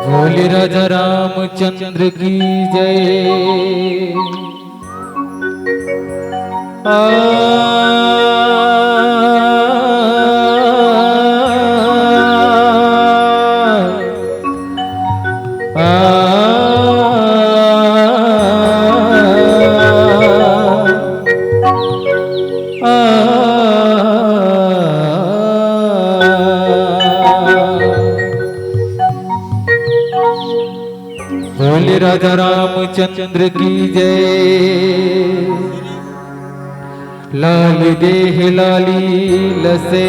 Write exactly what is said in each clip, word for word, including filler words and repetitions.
बोले राजा रामचंद्र की जय। आ, आ, आ, बोले राजा रामचंद्र की जय। लाल देह लाली लसे,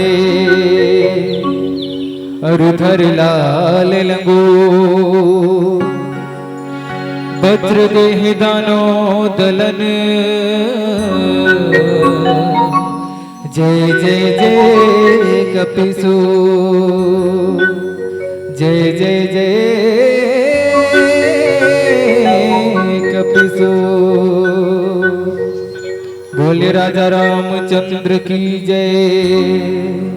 अरु धर लाल लंगो। वज्र देह दानो दलन। जय जय जय कपिसु। जय जय जय कपिसु। बोले राजा रामचंद्र की जय।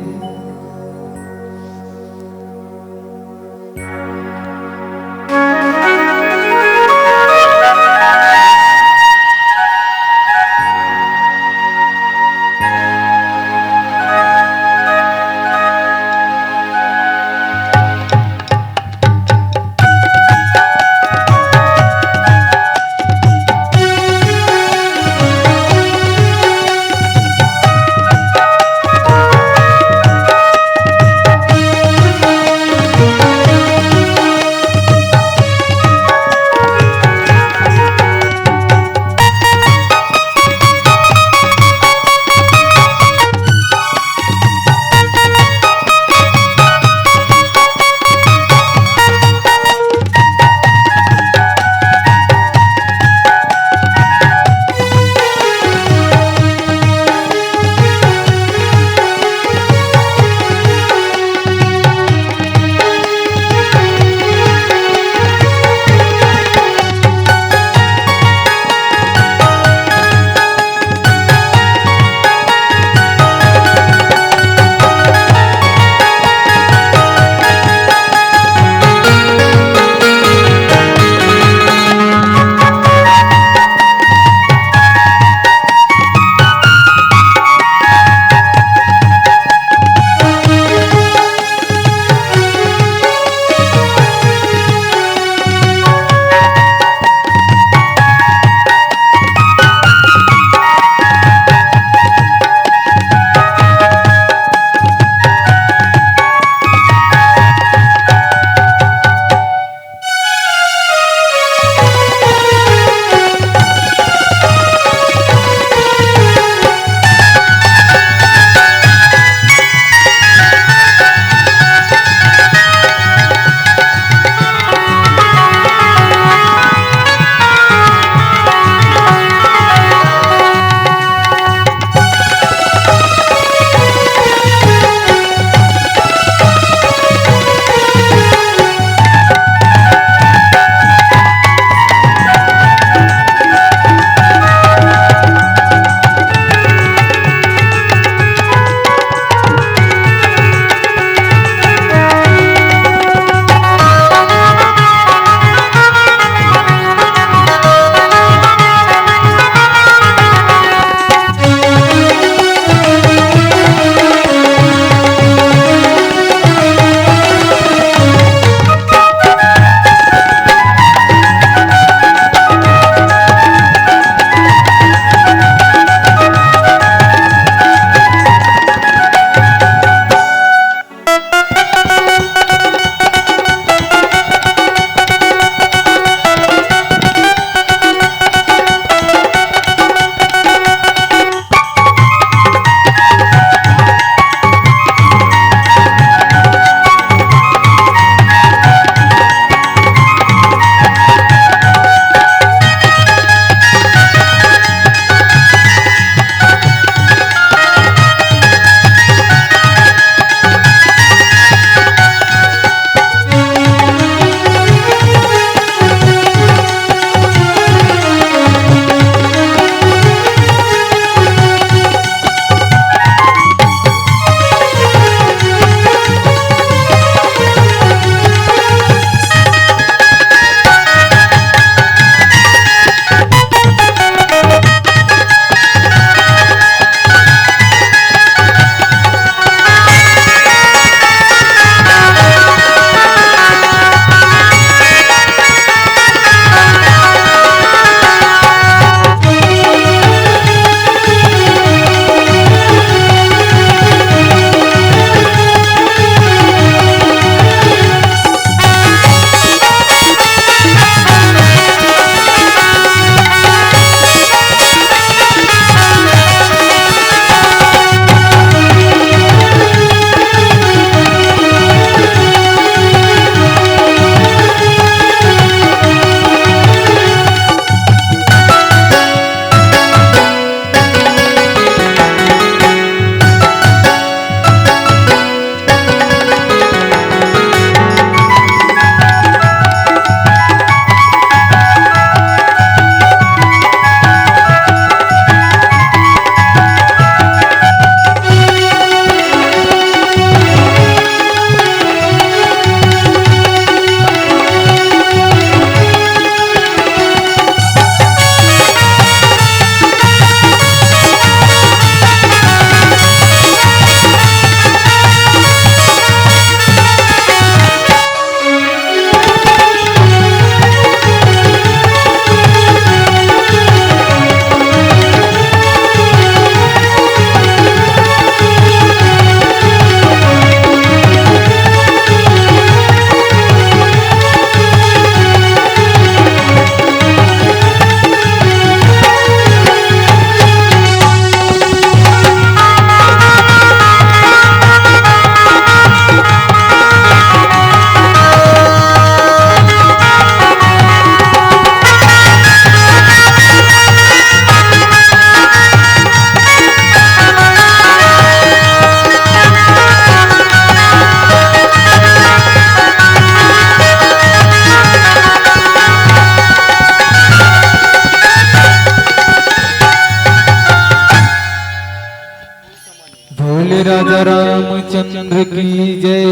चंद्र की जय।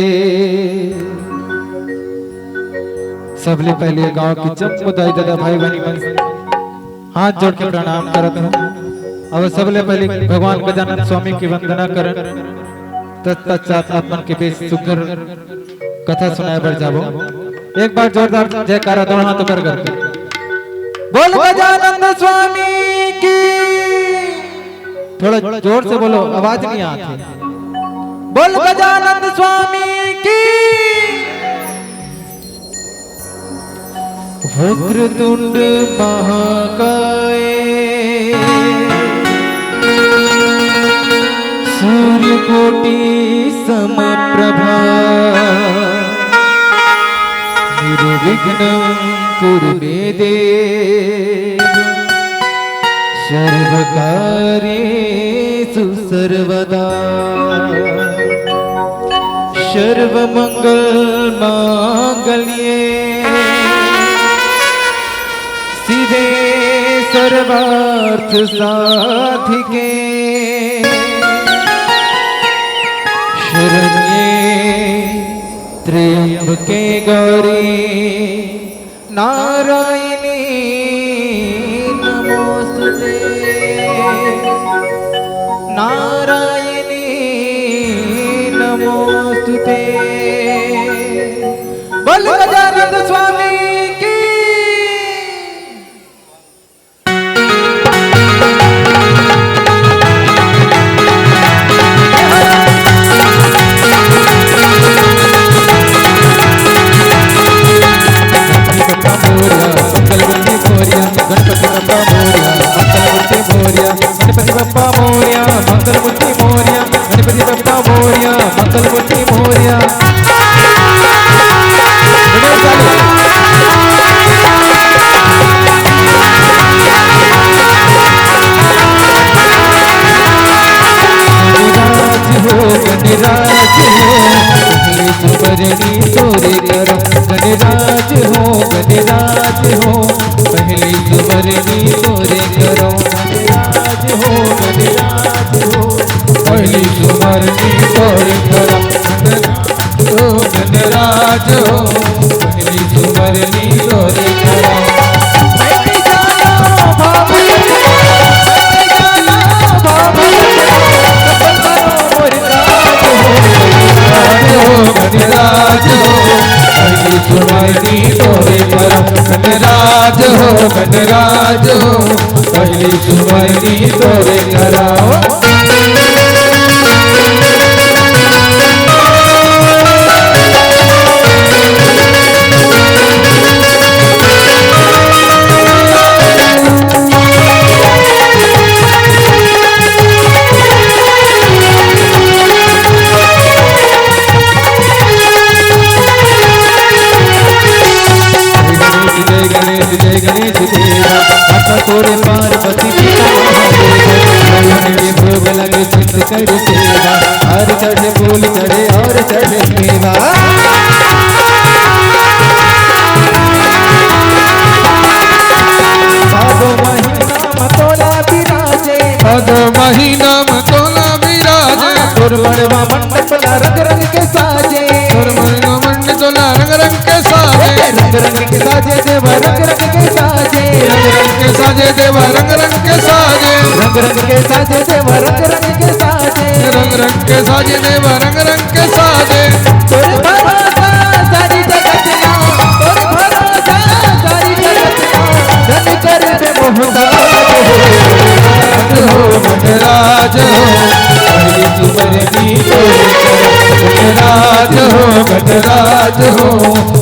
सबले पहले गांव के जम्मो दाई ददा भाई बहिनी मन हाथ जोड़ के प्रणाम करत हूँ। अब सबले पहले भगवान गजानन स्वामी की वंदना करन, तत्पश्चात आप मन के बीच सुघर कथा सुनाए बर जाबो। एक बार जोरदार जयकारा, दोनों हाथ ऊपर करके बोल गजानन स्वामी की। थोड़ा जोर से बोलो, आवाज नहीं आती। बोल गजानन स्वामी की। वक्रतुंड महाकाय सूर्यकोटि समप्रभा निर्विघ्नं कुरु मे देव सर्वकार्येषु सर्वदा। सर्वमंगल मांगल्ये शिवे सर्वार्थ साधिके शरण्ये त्र्यंबके गौरी नारायणी नमोस्तुते। नारायणी नमोस्तुते। बोल गजानन स्वामी की। गणपति बप्पा मोरया, मंगल मूर्ति मोरया, गणपति बप्पा मोरया, मंगल मूर्ति मोरया, गणपति बप्पा मोरया, मंगल मूर्ति मोरया। गणराज हो, गणराज हो, पहली सुबरनी तोरे करो। गणराज हो, गणराज हो, पहली सुबरनी तोरे करो। गणराज हो, गणराज हो, पहली सुबरनी तोरे करो। गणराज हो, गणराज हो, पहली सुबरनी तोरे करो। गणराज हो, पहली सुबरनी तोरे करो। गणराज हो, गणराज हो, पहली सुबरनी तोरे करो। जय गणेश, जय गणेश देवा, माता तोरे पार्वती पिता महादेव, भोग लगे चित कर सेवा, हार चढ़े फूल चढ़े और चढ़े मेवा। भादो महीना में तोला विराजे, भादो महीना में तोला विराजे, तोर मड़वा मंडप ला रंग रंग के साजे, तोर मड़वा मंडप तोला रंग रंग के साजे। रंग रंग के साजे देवा, रंग रंग के साजे। रंग रंग के साजे देवा, रंग रंग के साजे। रंग रंग के साजे देवा, रंग रंग के साजे। रंग रंग के साजे देवा, रंग रंग के साजे। तोर भरोसा सारी जगत ना, तोर भरोसा सारी जगत ना। धन कर दे मोहताज हो। हो गणराज हो, पहली सुबरनी तोरे करो। गणराज हो, गणराज हो,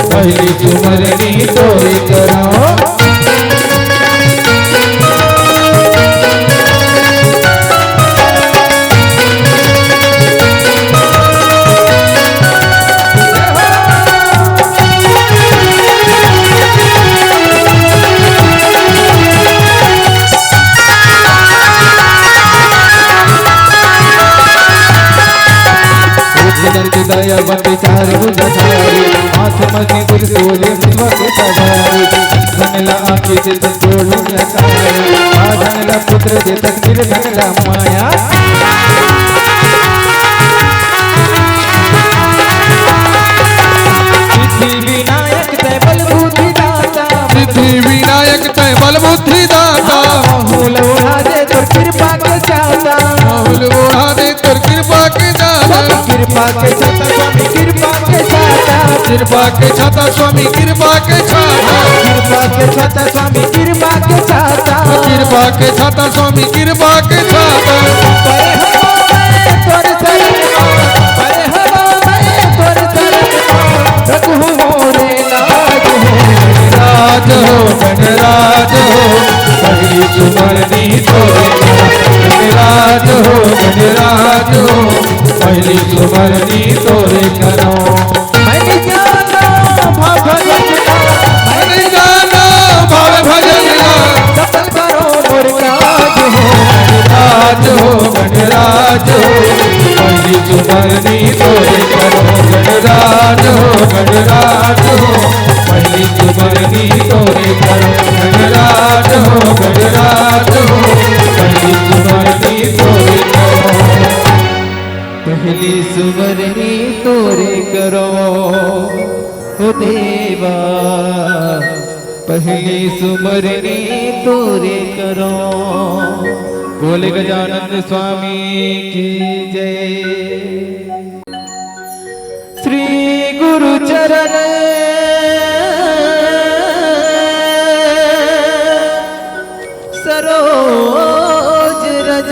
पहली सुबरनी तोरे करो। दयावंत चार भुजधारी, हाथ में त्रिशूल मुख सवारी। धन ला आँखी दे तक जोड़ लकाया, आ धन ला पुत्र दे तक निर्धन ला माया। कृपा के छाता स्वामी, कृपा के छाता। कृपा के छाता स्वामी, कृपा के छाता। कृपा के छाता स्वामी, कृपा के छाता। कृपा के छाता स्वामी, कृपा के छाता। परे हवा में तोर शरण मा, परे हवा में तोर शरण मा, रखहूँ मोरे लाज हो। राज हो, गणराज हो, पहली सुमरनी तोरे करो। गणराज हो, गणराज हो, पहली सुमरनी तोरे करो। मैं जाना भाव भजन का, मैं जाना भाव भजन का, सफल करो मोर काज हो। गणराज हो, गणराज हो, पहली सुमरनी तोरे करो। गणराज हो, गणराज हो, पहली सुमरनी तोरे करो। गणराज हो, गणराज हो, पहली सुमरनी तोरे करो। पहली सुमरनी तोरे करो, ओ देवा, पहली सुमरनी तोरे करो। बोले गजानन स्वामी की जय। श्री गुरु चरण सरोज रज,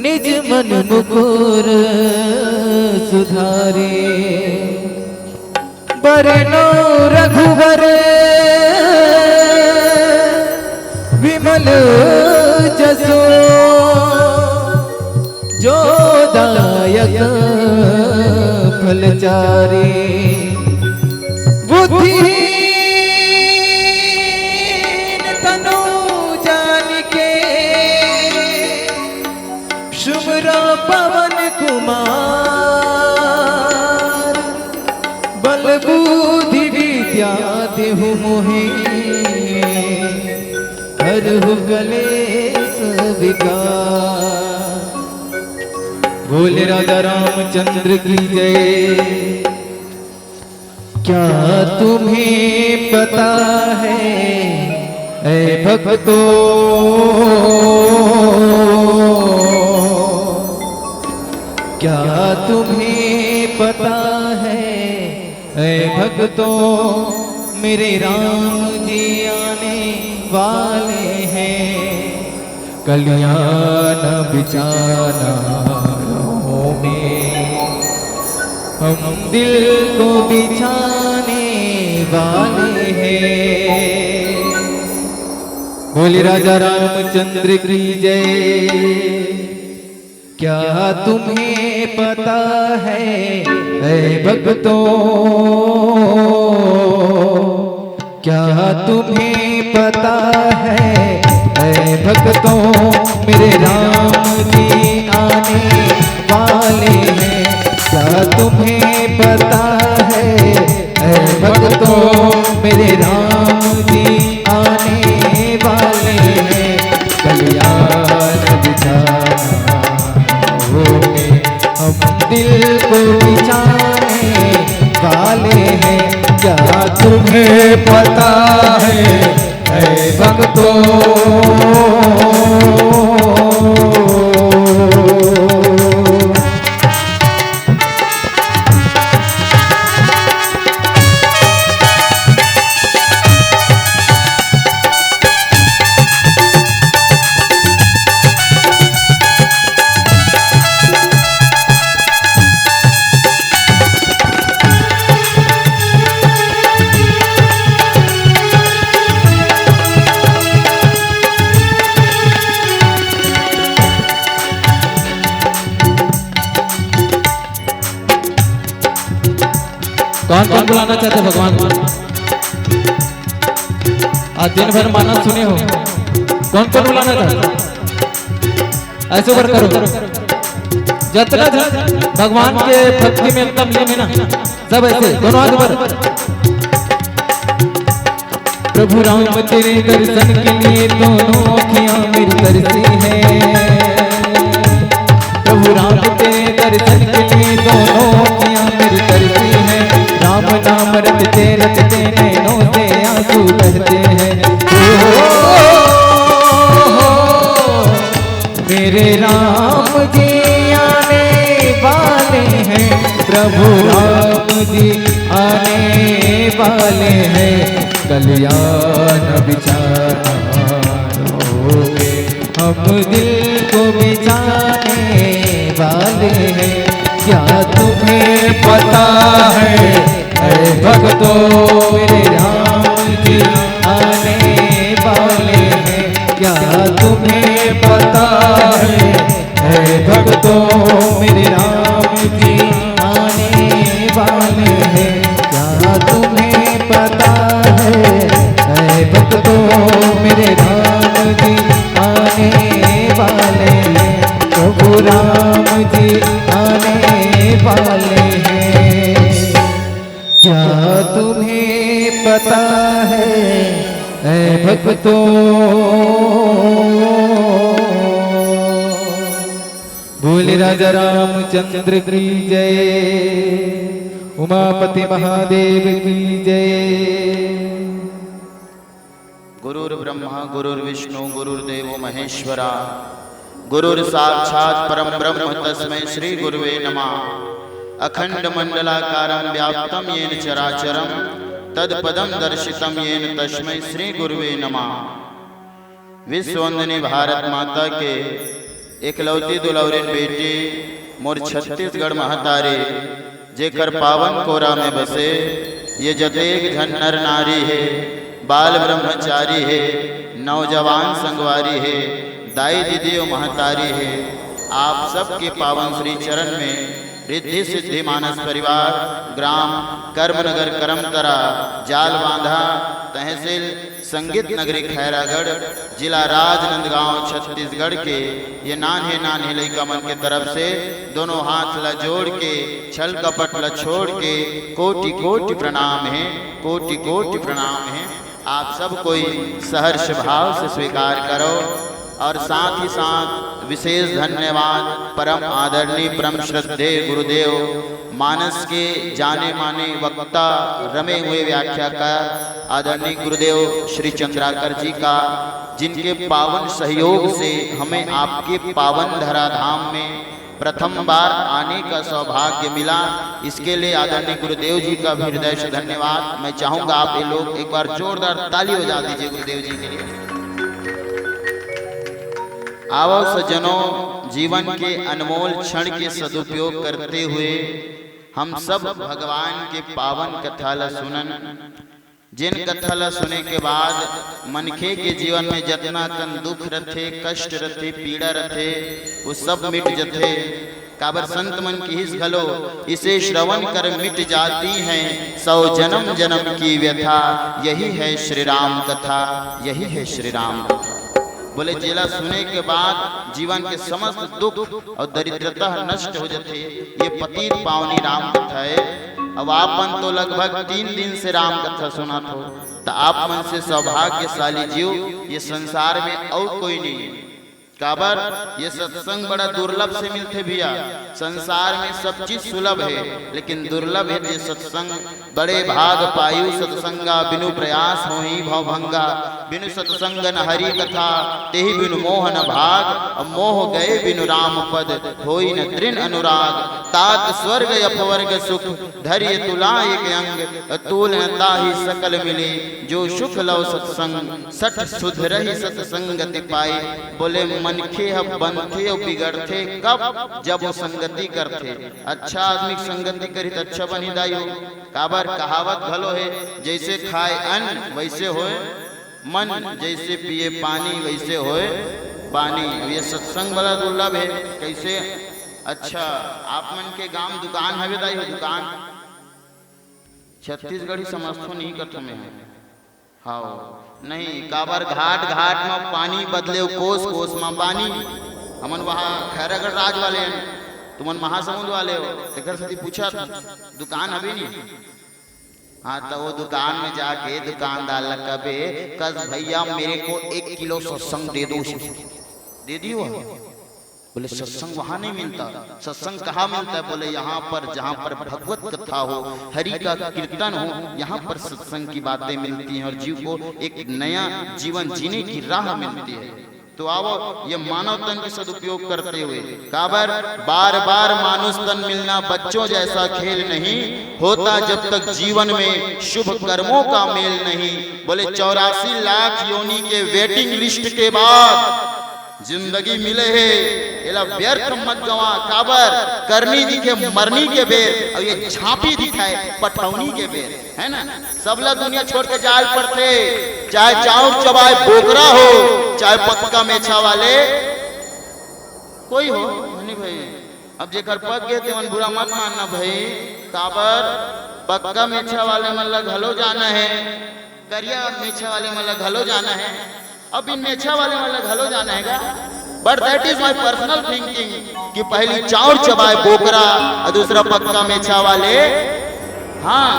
निज मन मुकुर सुधारे। बरनउँ रघुबर विमल जसु, जो दायक फल चारि। बुद्धिहीन तनु जानिके, सुमिरौं पवन कुमार। बल बुद्धि विद्या देहु मोहे, हरहु कलेस विकार। बोले राजा रामचंद्र की जय। क्या तुम्हें पता है, ऐ भक्तों, क्या तुम्हें पता है, ऐ भक्तों, मेरे राम जी आने वाले हैं। कल्याण बिछाना रहों में, हम दिल को बिछाने वाले हैं। बोले राजा रामचंद्र की जय। क्या तुम्हें पता है, ऐ भक्तों, क्या तुम्हें पता है, ऐ भक्तों, मेरे राम जी आने वाले हैं? क्या तुम्हें पता है, ऐ भक्तों, मेरे राम जी आने वाले हैं? कल्याण बिछाना होंगे, हम दिल को बिछाने वाले हैं। क्या तुम्हें पता है, ऐ भक्तों? कौन कौन बुलाना चाहते भगवान को? आज दिन भर मानस सुने हो, कौन कौन बुलाना चाहते? ऐसे ऊपर करो, जितना जन भगवान के भक्ति में एकदम लीन है ना, सब ऐसे दोनों हाथ ऊपर। प्रभु राम तेरे दर्शन के लिए दोनों आँखियाँ मेरी तरसी है। प्रभु राम तेरे दर्शन के लिए दोनों आँखियाँ मेरी तरसी है। राम नाम रटते रटते नैनों से आंसू बहते हैं। ओ, हो, हो, हो। मेरे राम जी आने वाले हैं, प्रभु राम जी आने वाले हैं। कल्याण विचारों में हम दिल को बचाने वाले हैं। क्या तुम्हें पता है, ऐ भक्तों, मेरे राम जी आने वाले हैं? क्या तुम्हें पता है, ऐ भक्तों, मेरे राम जी आने वाले हैं? क्या तुम्हें पता है, ऐ भक्तों, मेरे राम जी आने वाले हैं? प्रभु राम जी आने वाले हैं। क्या तुम्हें पता है, ऐ भक्तों? बोल राजा रामचंद्र की जय, उमापति महादेव की जय। गुरुर्ब्रह्मा गुरुर्विष्णु गुरुर्देवो महेश्वरा, गुरुर्साक्षात् परं ब्रह्म तस्मै श्री गुरुवे नमः। अखंड मंडलाकारं व्याप्तं येन चराचरं तत्पदं दर्शितं येन तस्मै श्री गुरुवे नमः। विश्ववंदिनी भारत माता के एकलौती दुलौरिन बेटी मोर छत्तीसगढ़ महतारी, जेकर पावन कोरा में बसे ये जतेक झन नर नारी हे, बाल ब्रह्मचारी हे, नौजवान संगवारी हे, दाई दीदी अउ महतारी हे, आप सबके पावन श्री चरण में रिद्धि सिद्धि मानस परिवार, ग्राम कर्मनगर करमतरा, जालबांधा, तहसील संगीत नगरी खैरागढ़, जिला राजनांदगांव, छत्तीसगढ़ के ये नान्हे नान्हे लइका मन के तरफ से दोनों हाथ ला जोड़ के, छल कपट ला छोड़ के कोटि कोटि प्रणाम हे, कोटि कोटि प्रणाम हे। आप सब कोई सहर्ष भाव से स्वीकार करो और साथ ही साथ विशेष धन्यवाद परम आदरणीय, परम श्रद्धेय गुरुदेव, मानस के जाने माने वक्ता, रमे हुए व्याख्याकार आदरणीय गुरुदेव श्री चंद्राकर जी का, जिनके पावन सहयोग से हमें आपके पावन धराधाम में प्रथम बार आने का सौभाग्य मिला। इसके लिए आदरणीय गुरुदेव जी का भी हृदय से धन्यवाद। मैं चाहूंगा, आप ये लोग एक बार जोरदार ताली बजा दीजिए गुरुदेव जी के लिए। आवो सज्जनों, जीवन के अनमोल क्षण के सदुपयोग करते हुए हम सब भगवान के पावन कथा ला सुनन। जेन कथा ला सुने के बाद मनखे के जीवन में जतना कन दुख रथे, कष्ट रथे, पीड़ा रथे, वो सब मिट जथे। काबर संत मन किहिस घलो, "इसे श्रवण कर मिट जाती हैं सौ जन्म जन्म की व्यथा, यही है श्री राम कथा, यही है श्री राम कथा।" बोले, जेला सुने के बाद जीवन के समस्त दुख अउ दरिद्रता नष्ट हो जथे। ये पतित पावनी राम कथा हे। अब आप मन तो लगभग तीन दिन से राम कथा सुनत हो, त आप मन से सौभाग्यशाली जीव ये संसार में अउ कोई नहीं हे। काबर, ये सत्संग बड़ा दुर्लभ से मिलथे भैया। संसार में सब चीज सुलभ हे, लेकिन दुर्लभ हे ये सत्संग। बड़े भाग पायु सत्संगा, बिनु प्रयास होही भवभंगा। बिनु सत्संग न हरि कथा, तेहि बिनु मोह न भाग। मोह गए बिनु राम पद, होई न तृण अनुराग। तात स्वर्ग अपवर्ग सुख, धरिय तुला एक अंग। तूल न ताहि सकल मिले, जो सुख लव सत्संग। सठ सुधरहि सत्संगति पाए। बोले, मनखे ह बनथे अउ बिगड़थे कब? जब वो संगति करथे। अच्छा आदमी के संगति करही त अच्छा बनही दाई हो। काबर, कहावत घलो हे, "जैसे खाए अन्न वैसे होए मन, जैसे पिए पानी वैसे होए पानी।" अब ये सत्संग बड़ा दुर्लभ हे। कैसे? अच्छा, आप मन के गांव दुकान हवे दाई हो, दुकान? छत्तीसगढ़ी समझथो नहीं कथो मैं। हाव, नहीं, काबर घाट घाट म पानी बदले, कोस कोस म पानी। हमन वहाँ खैरागढ़ राज वाले हन, तुमन महासमुंद वाले हो, तेकर सेती पूछत हन, दुकान हवे नी? हाँ, त वो दुकान में जाके दुकानदार ला कबे, "कस भैया, मेरे को एक किलो सत्संग दे दो।" दे दियो। बोले, "सत्संग वहां नहीं मिलता।" "सत्संग कहाँ मिलता है?" बोले, "यहाँ पर, जहाँ पर भगवत कथा हो, हरि का कीर्तन हो, यहाँ पर सत्संग की बातें मिलती हैं और जीव को एक नया जीवन जीने की राह मिलती है।" तो आवव, ये मानव तन के सदुपयोग करते हुए, काबर बार बार मानुष तन मिलना बच्चों जैसा खेल नहीं होता, जब तक जीवन में शुभ कर्मों का मेल नहीं। बोले चौरासी लाख योनि के वेटिंग लिस्ट के बाद जिंदगी मिले हे, एला व्यर्थ मत गवा, काबर करनी दिखे मरनी के बेर, अउ ये झांपी दिखाए पठौनी के बेर, है ना? सबला दुनिया छोड़ के जाए पड़थे, चाहे चाउर चबाए बोकरा हो, चाहे पक्का मेछा वाले कोई हो। नहीं भाई, अब जेकर पक गे तेमन बुरा मत मानना भाई, काबर पक्का मेछा वाले मन ला घलो जाना है, करिया मेछा वाले मन ला घलो जाना है, अब इन मेछा वाले मन ला घलो जाना है का? But that is my personal thinking कि पहली चाउर चबाए बोकरा और दूसरा पक्का मेछा वाले। हाँ,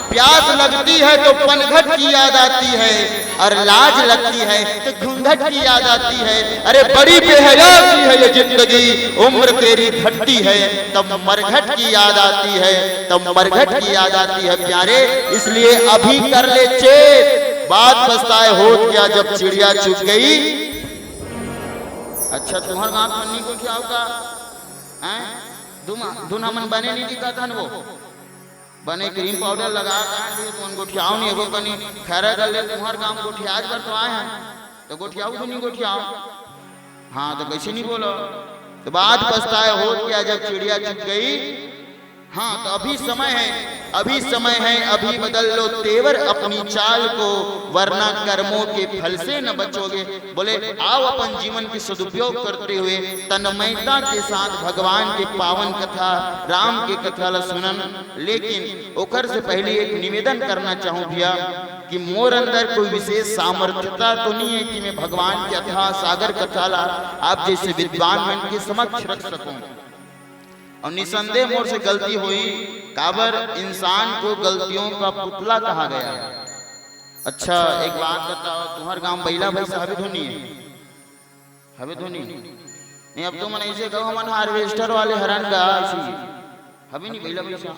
प्यास लगती है तो पनघट की याद आती है, और लाज लगती है तो घूंघट की याद आती है। अरे बड़ी बेहया सी है ये जिंदगी, उम्र तेरी घटती है तब मरघट की याद आती है, तब मरघट की याद आती है प्यारे। इसलिए अभी कर ले चेत, बाद पछताए होत क्या जब चिड़िया चुग गई। अच्छा, तुम्हर गांव में नी गोठियाव का? हैं? दुमा-, दुना मन बने नी दिखत हन वो। बने क्रीम पाउडर लगा का, तुमन गोठियाव नी हो कनी। खैर कर ले, तुम्हर गांव गोठियाज बर तो आए हैं, तो गोठियाव तो नी गोठियाव। हाँ, तो कैसे नी बोलो? तो बाद पछताए होत क्या जब चिड़िया चुग गई। हाँ, तो अभी समय है, अभी समय है, अभी बदल लो तेवर अपनी चाल को, वरना कर्मों के फल से न बचोगे। बोले, आओ अपन जीवन के सदुपयोग करते हुए तन्मयता के साथ भगवान के पावन कथा, राम के कथा ला सुनन। लेकिन ओकर से पहले एक निवेदन करना चाहूँ भैया कि मोर अंदर कोई विशेष सामर्थ्यता तो नहीं है कि मैं भगवान के अथाह सागर कथा ला आप जैसे विद्वान मन के समक्ष रख सकूं। और निसंदेह मोर से गलती हुई, काबर इंसान को गलतियों का पुतला कहा गया है। अच्छा, एक बात बताओ, तुम्हर गांव बैला भैंसा हवे धुनी है? हवे धुनी? नहीं, अब तो मन ऐसे कहो, मन हार्वेस्टर वाले हरन गा, ऐसी हवे नहीं बैला भैंसा।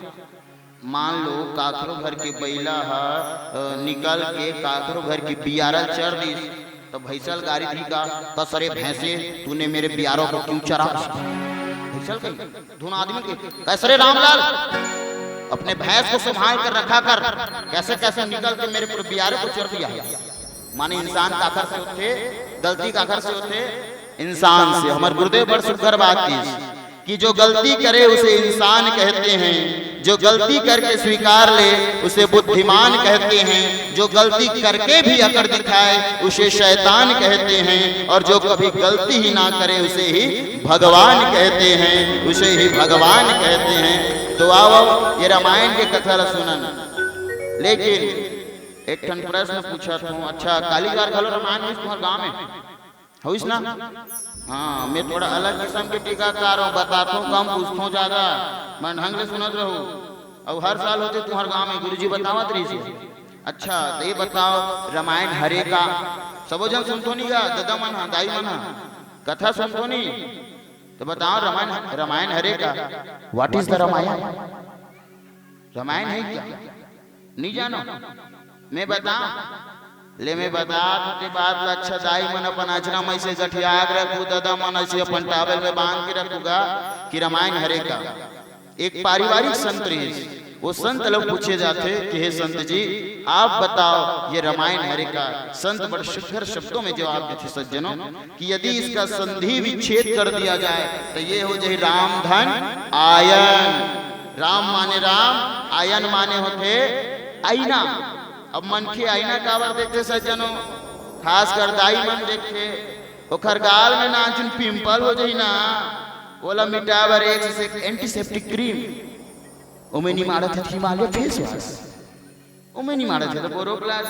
मान लो काखरो घर के बैला ह, अ, निकल के काखरो घर के बियारा चर दिस, तो भैंसा ल गारी दी का, "कस रे भैंसे, तूने मेरे बियारों को क्यों चरा?" भैंसा ल कही, धुन आदमी के, "कस रे रामलाल, अपने भैंस को संभाल कर रखा कर, कैसे कैसे निकल के मेरे पूरे बियारे को चर दिया है।" माने इंसान काखर से होथे, गलती काखर से होथे? इंसान से। हमर गुरुदेव बड़ सुघर बात किस कि जो गलती करे उसे इंसान कहते हैं, जो गलती करके स्वीकार ले उसे बुद्धिमान कहते हैं, जो गलती करके भी अकड़ दिखाए उसे शैतान कहते हैं, और जो कभी गलती ही ना करे उसे ही भगवान कहते हैं, उसे ही भगवान कहते हैं। तो आओ, ये रामायण के कथा ला सुनन। लेकिन एक ठन प्रश्न पूछत हूँ, अच्छा, काली बार घलो रामायण होइस तुम्हर गांव में? होइस ना? हाँ, मैं थोड़ा अलग किस्म के टीकाकार हूँ, बताथों कम, पूछथों ज्यादा, मन ढंग ले सुनत रहू। अउ हर साल होथे तुम्हर गांव में, गुरुजी बतावत रहिस हे। अच्छा, तो ये बताओ, रामायण हरे का? सबो झन सुनथो नहीं गा, ददा मन हा, दाई मन हा, कथा सुनथो नहीं? तो बताओ, रामायण, रामायण हरे का? What is the Ramayana? Ramayana है क्या? नहीं जानो? मैं बता, ले मैं बता, तो ते बात ला अच्छा दाई मन अपन अचरा में से गठिया के रखू, दादा मन ऐसे अपन टावल में बांध के रखूगा कि रामायण हरे का। एक पारिवारिक संत रहिस, वो संत लोग पूछे जाथे कि हे संत जी, आप बताओ, ये रामायण हरे का? संत बड़ सुघर शब्दों में जवाब देथे सज्जनों कि यदि इसका संधि विच्छेद कर दिया जाए तो ये हो जाए राम धन आयन। राम माने राम, आयन माने होथे आईना। अब मनखे आईना काबर देखथे सज्जनों? खासकर दाई मन देखथे, ओखर गाल में नानचुन पिंपल हो जाही ना, ओला मिटाए बर एक से एंटीसेप्टिक क्रीम, ओमे नी माड़त हे हिमालय फेस वाश, ओमे नी माड़त हे तो बोरोप्लस,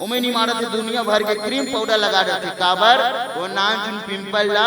ओमे नी माड़त हे दुनिया भर के क्रीम पाउडर लगा देथे। काबर? वो नानचुन पिंपल ला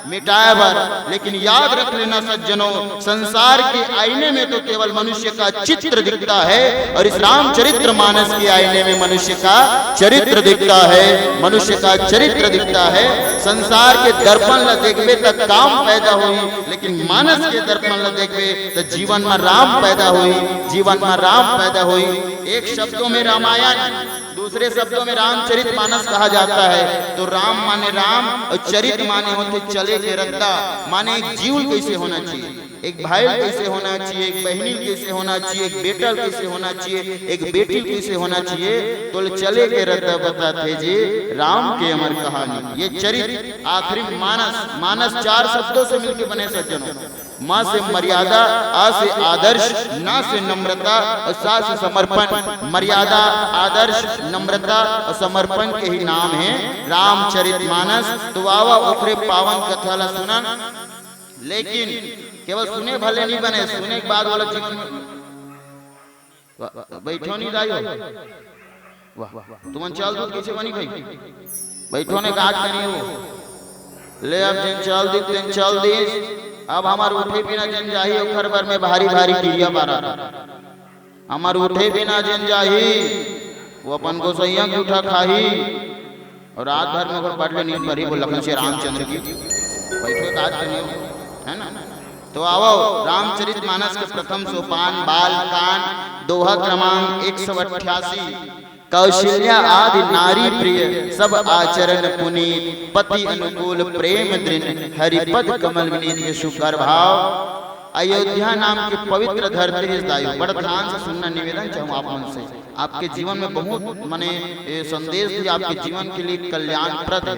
मिटाए बर। लेकिन याद रख लेना सज्जनों, संसार के आईने में तो केवल मनुष्य का चित्र दिखता है, और इस रामचरित्र मानस के आईने में मनुष्य का चरित्र दिखता है, मनुष्य का चरित्र दिखता है। संसार के दर्पण ला देखबे त काम पैदा होही, लेकिन मानस के दर्पण ला देखबे त जीवन में राम पैदा होही, जीवन में राम पैदा होही। एक शब्दों में रामायण, दूसरे शब्दों में रामचरित मानस कहा जाता है। तो राम माने राम और चरित माने होथे चले के रद्दा, माने एक जीव ल कइसे होना चाहिए, एक भाई ल कइसे होना चाहिए, एक बहिनी ल कइसे होना चाहिए, एक बेटा ल कइसे होना चाहिए, एक बेटी ल कइसे होना चाहिए। तो ले चले के रद्दा बताथे जी राम के अमर कहानी। ये चरित आखिरी मानस, मानस चार शब्दों से मिलके बने सज्जनों। म से मर्यादा, अ से आदर्श, न से नम्रता और स से समर्पण। मर्यादा, आदर्श, नम्रता और समर्पण के ही नाम हे रामचरित मानस। तो आवा ओखरे पावन कथा ला सुनन, लेकिन केवल सुने भले नहीं बने, सुने के बाद वाला जीवन में वा-, वा-, बैठो नहीं दाई हो। वाह, तुमन चाल दूध कइसे बनी भाई? बैठो ने गाज बनी हो। ले अब जेन चाल दी, तेन चाल दी। अब हमर उठे बिना जेन जाही, ओखर बर में भारी भारी किरिया बारा। हमर उठे बिना जेन जाही, वो अपन गोसैया के उठा खाही। और रात भर में ओकर पढ़ ले नींद भरी, वो लखन से रामचंद्र की बैठो गाज बनी हो, है ना? तो आवो, रामचरित मानस के प्रथम सोपान, बाल कांड, दोहा क्रमांक एक सौ अट्ठासी। कौशल्या आदि नारी प्रिय, सब आचरण पुनीत, पति अनुकूल प्रेम दृढ़, हरिपद कमल विनीत। ये शुकर भाव अयोध्या नाम की पवित्र धरती रे दाई हो। बड़ा ध्यान से सुनना, निवेदन चाहूँ आप मन से। आपके जीवन में बहुत, माने, ये संदेश भी आपके जीवन के लिए कल्याणप्रद है।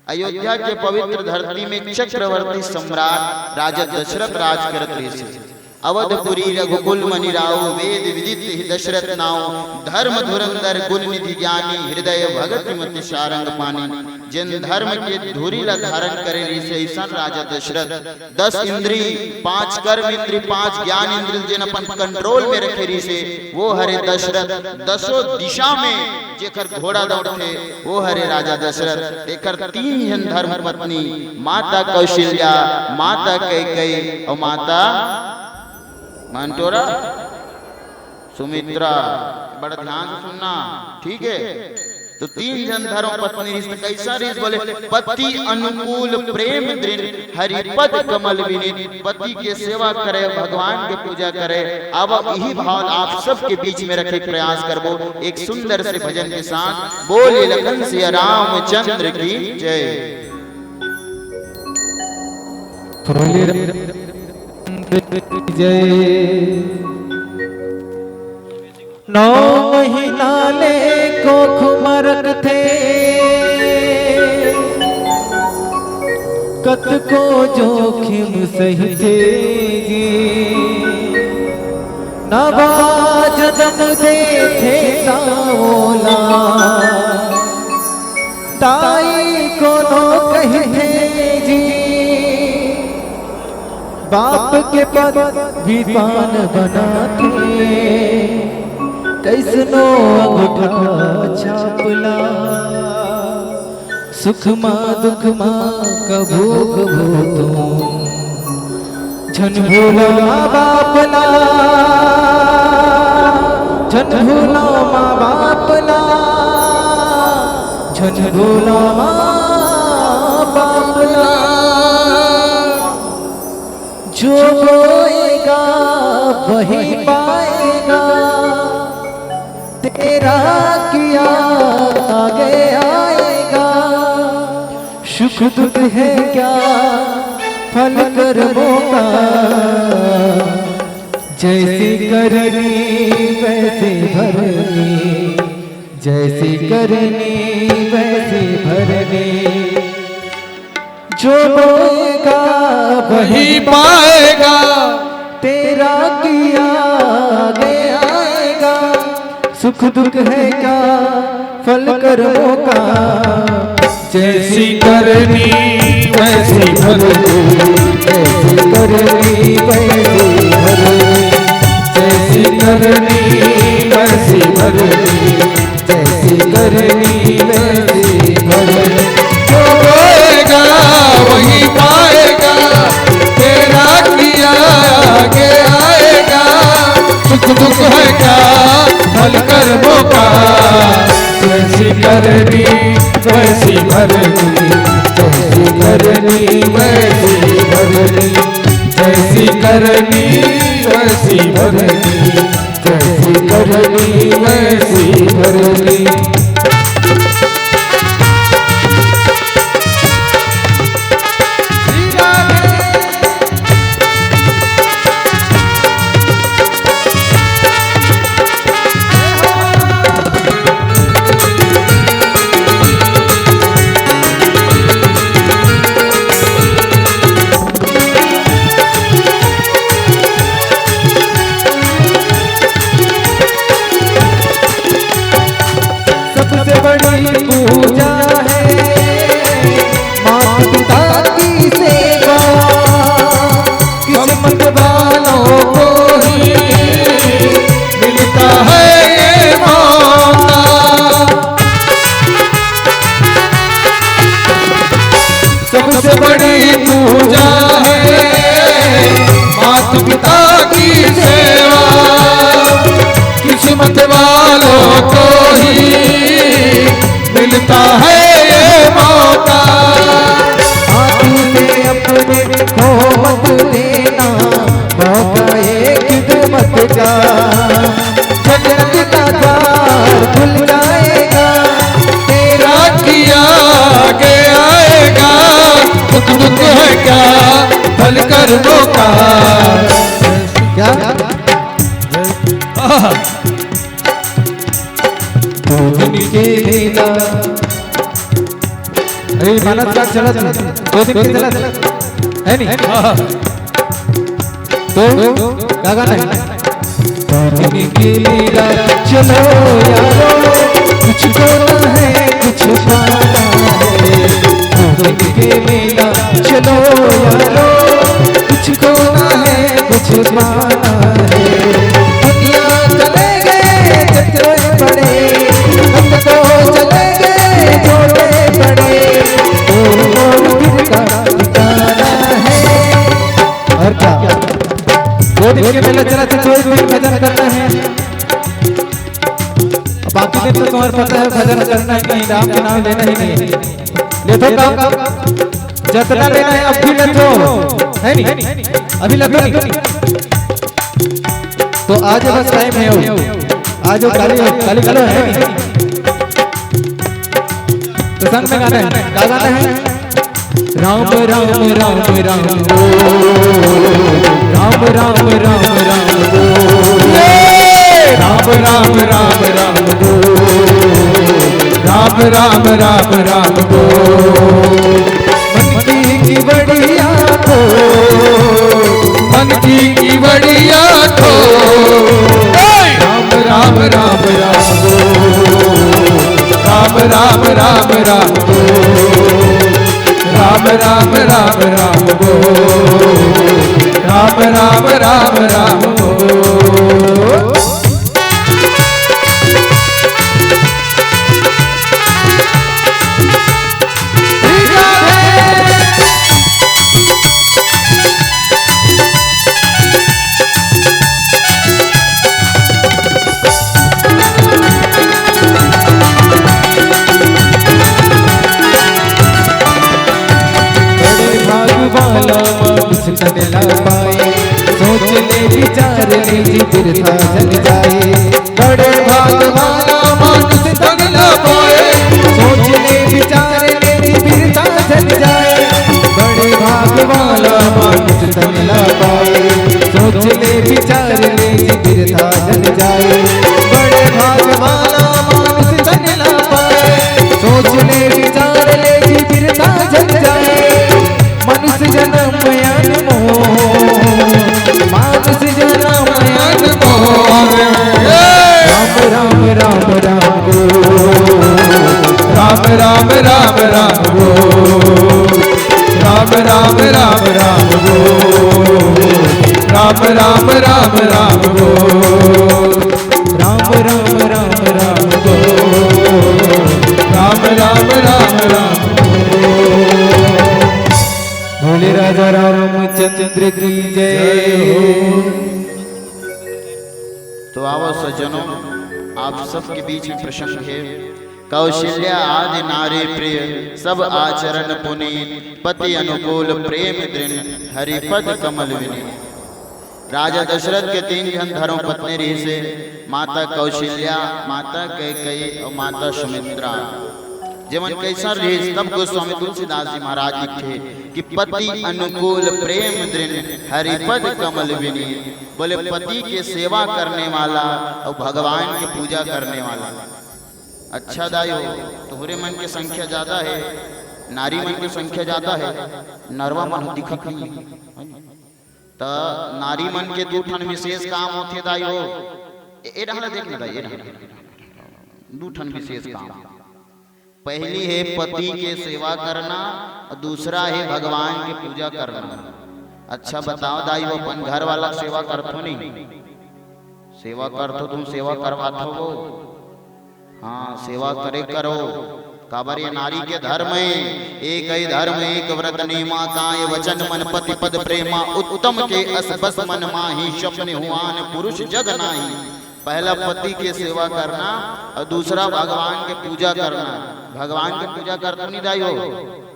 अयोध्या के पवित्र धरती में चक्रवर्ती सम्राट राजा दशरथ राज करत रहिस हे। अवधपुरी रघुकुल मनि राउ, वेद विदित ही दशरथ नाउ। धर्म धुरंधर गुण निधि ज्ञानी, हृदय भगत मति सारंग पानी। जेन धर्म के धुरी ला धारण करे रहिस हे, अइसन राजा दशरथ। दस इंद्री, पांच कर्म इंद्री, पांच ज्ञान इंद्री, जेन अपन कंट्रोल में रखे रहिस हे, वो हरे दशरथ। दसों दिशा में जेकर घोड़ा दौड़थे, वो हरे राजा दशरथ। तेकर तीन झन धर्म पत्नी, माता कौशल्या, माता कैकेयी और माता मंटोरा सुमित्रा। बड़ा ध्यान से सुनना, ठीक है? तो तीन झन धर्म पत्नी रिहिस, कइसा रिहिस बोले, पति अनुकूल प्रेम दृढ़, हरिपद कमल विनीत। पति के सेवा करे, भगवान के पूजा करे। अब यही भाव आप सबके बीच में रखे के प्रयास करबो एक सुंदर से भजन के साथ। बोले लखन सिया रामचंद्र की जय। बोले रामचंद्र की जय। नौ महीना ले कोख म रखथे, कतको जोखिम सहिथे जी। नवा जनम देथे त ओला दाई कोनो कहिथे जी। बाप के पदवी पान बनाथे, कइसनो अंगूठा छापला। सुख मा दुख मा कभू कभू तुम झन भूलो माँ बाप ला, झन भूलो माँ बाप ला, झन भूलो माँ बाप ला। जो बोएगा वही पाएगा, तेरा किया आगे आएगा। सुख दुख है क्या फल कर्मों का, जैसी करनी वैसी भरनी, जैसी करनी वैसी भरनी। जो बोएगा वही पाएगा, तेरा किया आगे आएगा। सुख दुख है क्या फल कर्मों का, जैसी करनी वैसी भरनी, जैसी करनी वैसी भरनी, जैसी करनी वैसी भरनी। जैसी करनी वैसी भरनी। जो बोएगा वही पाएगा, तेरा किया आगे आएगा। सुख दुख है क्या फल कर्मों का, जैसी करनी वैसी भरनी, जैसी करनी वैसी भरनी, जैसी करनी वैसी भरनी, जैसी करनी वैसी भरनी। सबसे बड़ी पूजा है माता पिता की सेवा, किस्मत वालों को ही मिलता है ये मौका। सबसे बड़ी पूजा है माता पिता की सेवा, किस्मत वालों को ही मिलता है ये मौका। हाथ से अपने खो मत देना, मौका एक खिदमत का। जन्नत का द्वार खुल जाएगा, तेरा किया आगे आएगा। दुख दुख है क्या फल कर्मों का। क्या? आहा। दो दिन के मेला। अरे मानस का चलत, दो दिन के चलत है नहीं? आहा। तो का गाना है? दो दिन के मेला चलो यारो, कुछ खोना है कुछ पाना है। दो दिन के मेला चलो यारो, कुछ खोना है कुछ पाना है। दुनिया चले गए जब छोटे बड़े, हम तो चले गए छोटे बड़े। और और फिर का ठिकाना है। और क्या? दो दिन के मेला चला था, कोई कोई भजन करना है। अब बाकी दिन तो तुम्हारा पता है, भजन करना है, कहीं राम के नाम लेना ही नहीं है। ले तो काम, जतना लेना है, अब भी ले तो, है नहीं? अभी ले तो नहीं। तो आज बस टाइम है, आज वो काली, काली कालो है नहीं? तो संग में गाना है, क्या गाना है? राम राम राम राम ओ, राम राम राम राम ओ, राम राम राम राम ओ, राम राम राम राम ओ। मन की की बढ़िया को, मन की की बढ़िया को। राम राम राम राम ओ, राम राम राम राम ओ। राम राम राम राम ओ, राम राम राम राम ओ। बड़े भाग वाला मानुष तन ला पाए, सोच ले विचार ले जी बिरथा जल जाए। बड़े भाग वाला मानुष तन ला पाए, सोच ले विचार ले जी बिरथा जल जाए। बड़े भाग वाला मानुष तन ला पाए, सोच ले विचार ले जी बिरथा जल जाए। बड़े भाग वाला मानुष तन ला पाए, सोच ले विचार ले जी बिरथा जल जाए। मनुष्य जन्म अनमोल, मानुष जन्म अनमोल। राम राम राम राम ओ, राम राम राम राम ओ, राम राम राम राम ओ, राम राम राम राम ओ। राम राम राम राम ओ, राम राम राम राम ओ। भोले राजा रामचंद्र की जय हो। तो आवो सज्जनों, आप सबके बीच में प्रसंग है। कौशल्या आदि नारी प्रिय, सब आचरण पुनीत, पति अनुकूल प्रेम दृढ़, हरिपद कमल विनीत। राजा दशरथ के तीन झन धर्म पत्नी रहिस हे, माता कौशल्या, माता कैकेयी अउ माता सुमित्रा। जेमन कैसन रहिस, तब गोस्वामी तुलसीदास जी महाराज लिखे कि पति अनुकूल प्रेम दृढ़ हरिपद कमल विनीत। बोले पति के सेवा करने वाला अउ भगवान के पूजा करने वाला। अच्छा दाई हो, तोहरे मन के संख्या ज्यादा हे, नारी मन के संख्या ज्यादा हे, नरवा मन ह दिखत नहीं हे। त नारी मन के दू ठन विशेष काम होथे दाई हो। ए, ए डहर देख ना दाई, ए डहर। दू ठन विशेष काम। पहली हे पति के सेवा करना अउ दूसरा हे भगवान के पूजा करना। अच्छा बताओ दाई हो, अपन घर वाला के सेवा करथो नहीं? सेवा करथो, तुम सेवा करवाथो वो? हाँ, सेवा करे करो। काबर ये नारी के धर्म हे, एक ही धर्म एक व्रत नेमा, काय वचन मन पति पद प्रेमा, उत्तम के अस बस मन माही, स्वप्न हुआन पुरुष जग नाही। पहला पति के सेवा करना अउ दूसरा भगवान के पूजा करना। भगवान के पूजा करथो नहीं दाई हो?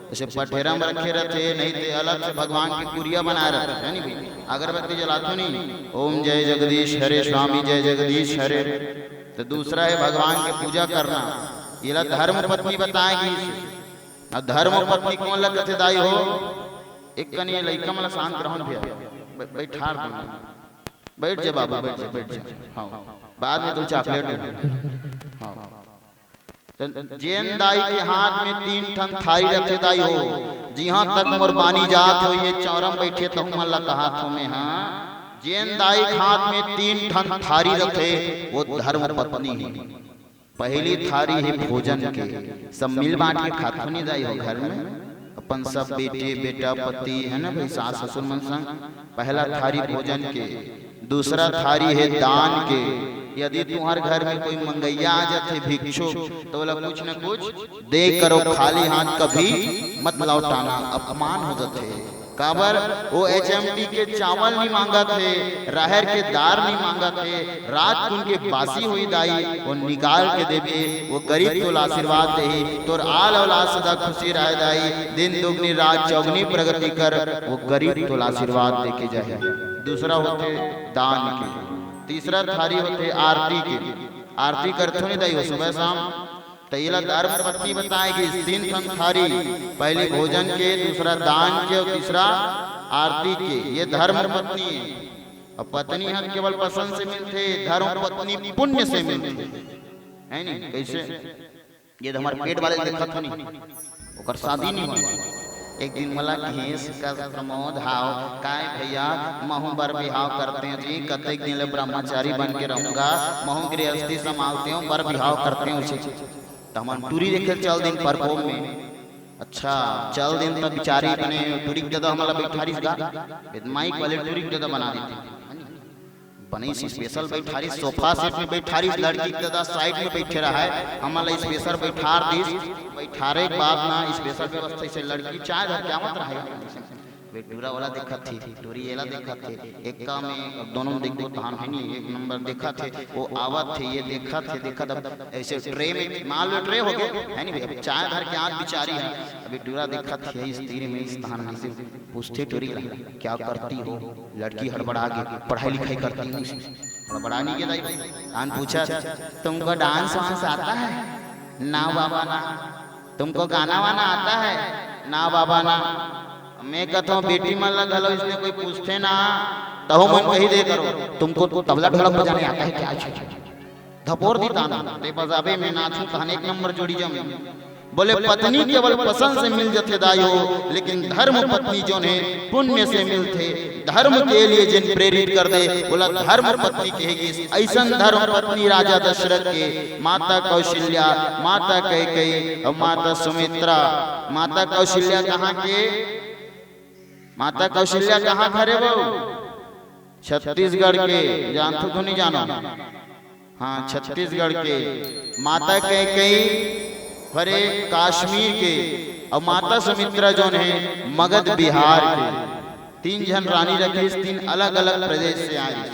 जैसे पठेरा में रखे रथे, नहीं ते अलग से भगवान के कुरिया बनाए रथे, हे नहीं भाई? अगरबत्ती जलाथो नहीं, ओम जय जगदीश हरे, स्वामी जय जगदीश हरे। त दूसरा हे भगवान के पूजा करना, एला धर्म पत्नी बताए गिस। अब धर्म पत्नी कोन ल कथे दाई हो? एक कन ये लइका मन ल शांत रहन भैया, बै-, बैठार दो। बैठ जा बाबू, बैठ जा, बैठ जा। हाँ, बाद में तुम चॉकलेट दे। हाँ। त जेन दाई के हाथ में तीन ठन थारी रथे दाई हो, जिहां तक मोर बानी जात हो, ये चौरम बैठे तहु मन ला कहात हो मैं, हाँ। जेन दाई के हाथ में तीन ठन थारी रथे, वो धर्म पत्नी हे। पहली थारी हे भोजन के, सब मिल बांट के खाथो नहीं दाई हो घर में, अपन सब बेटे, बेटा, पति, हे ना भाई, सास, ससुर मन संग। पहला थारी भोजन के, दूसरा थारी हे दान के। यदि तुम्हार घर में कोई मंगैया आ जाथे, भिक्षुक, त ओला कुछ न कुछ दे करो, खाली हाथ कभी मत लौटाना, अपमान हो जाथे। काबर? वो एचएमटी के चावल नहीं मांगत हे, राहर के दार नहीं मांगत हे, रात कुन के बासी होई दाई, वो निकाल के देबे, वो गरीब तोला आशीर्वाद देही, तोर आल औलाद सदा खुशी रहे दाई, दिन दुगनी रात चौगनी प्रगति कर, वो गरीब तोला आशीर्वाद दे के जाही। दूसरा होथे दान के, तीसरा थारी होथे आरती के। आरती करथो नहीं दाई हो सुबह शाम? त एला धर्म पत्नी बताए गिस, तीन ठन थारी, पहली भोजन के, दूसरा दान के अउ तीसरा आरती के। ये धर्म पत्नी हे। अब पत्नी ह केवल पसंद से मिलथे, धर्म पत्नी पुण्य से मिलथे, हे नहीं? कैसे? ये तो हमर पेट वाले देखत हो नहीं, ओकर शादी नहीं होय। एक दिन मोला कहिस, "कस प्रमोद हाव, काय भैया, महू बर बिहाव करते हो जी, कतेक दिन ले ब्रह्मचारी बन के रहूंगा, महू गृहस्थी संभालते हो, बर बिहाव करते हो जी।" त हमन टूरी देखे चल दिन परकोम में। अच्छा, चल दिन त बिचारी बने टूरी के ददा हमला बैठारिस गा, माइक वाले टूरी के ददा बना देते। बने स्पेशल बैठारिस, सोफा सेट में बैठारिस, लड़की के ददा साइड में बैठे रहा है, हमला स्पेशल बैठार दिस। बैठारे के बाद ना स्पेशल व्यवस्था से लड़की चाय धर के आवत रहा है। वे टूरा वाला देखत थे, टूरी एला देखत थे, एक्का में अब दोनों में देखबो तहान है नहीं, एक नंबर देखत थे, वो आवत थे, ये देखत थे, देखत अब ऐसे ट्रे में, मान लो ट्रे हो गए, है नहीं भाई, अब चाय धर के आत बिचारी है, अभी टूरा देखत थे, इस तीर में, इस तहान में से पूछथे टूरी ला, "क्या करती हो?" लड़की हड़बड़ा के, "पढ़ाई लिखाई करती हूँ।" हड़बड़ा नहीं के दाई, आन पूछा, "तुमको डांस वांस आता है?" "ना बाबा ना।" "तुमको गाना वाना आता है?" "ना बाबा ना।" मैं कहता हूँ, बेटी मन ला घलो इसने कोई पूछते ना, तहु मन कही दे करो, "तुमको तबला ढोलक बजाने आता है क्या?" धपोर दी ताना, ते बजाबे में नाचू तहन एक नंबर जोड़ी जम। बोले, पत्नी केवल पसंद से मिल जथे दाई हो, लेकिन धर्म पत्नी जोन हे, पुण्य से मिलथे। धर्म के लिए जिन प्रेरित कर दे, बोला धर्म पत्नी कहे गिस। ऐसन धर्म पत्नी राजा दशरथ के, माता कौशल्या, माता कैकेयी और माता सुमित्रा। माता कौशल्या कहाँ के? माता कौशल्या कहाँ के हरे वो? छत्तीसगढ़ के, जानथो तो नहीं जानो? हाँ, छत्तीसगढ़ के। माता कैकेयी हरे काश्मीर के, और माता सुमित्रा जोन हे मगध बिहार के। तीन झन रानी रखिस, तीन अलग-अलग प्रदेश से आइस।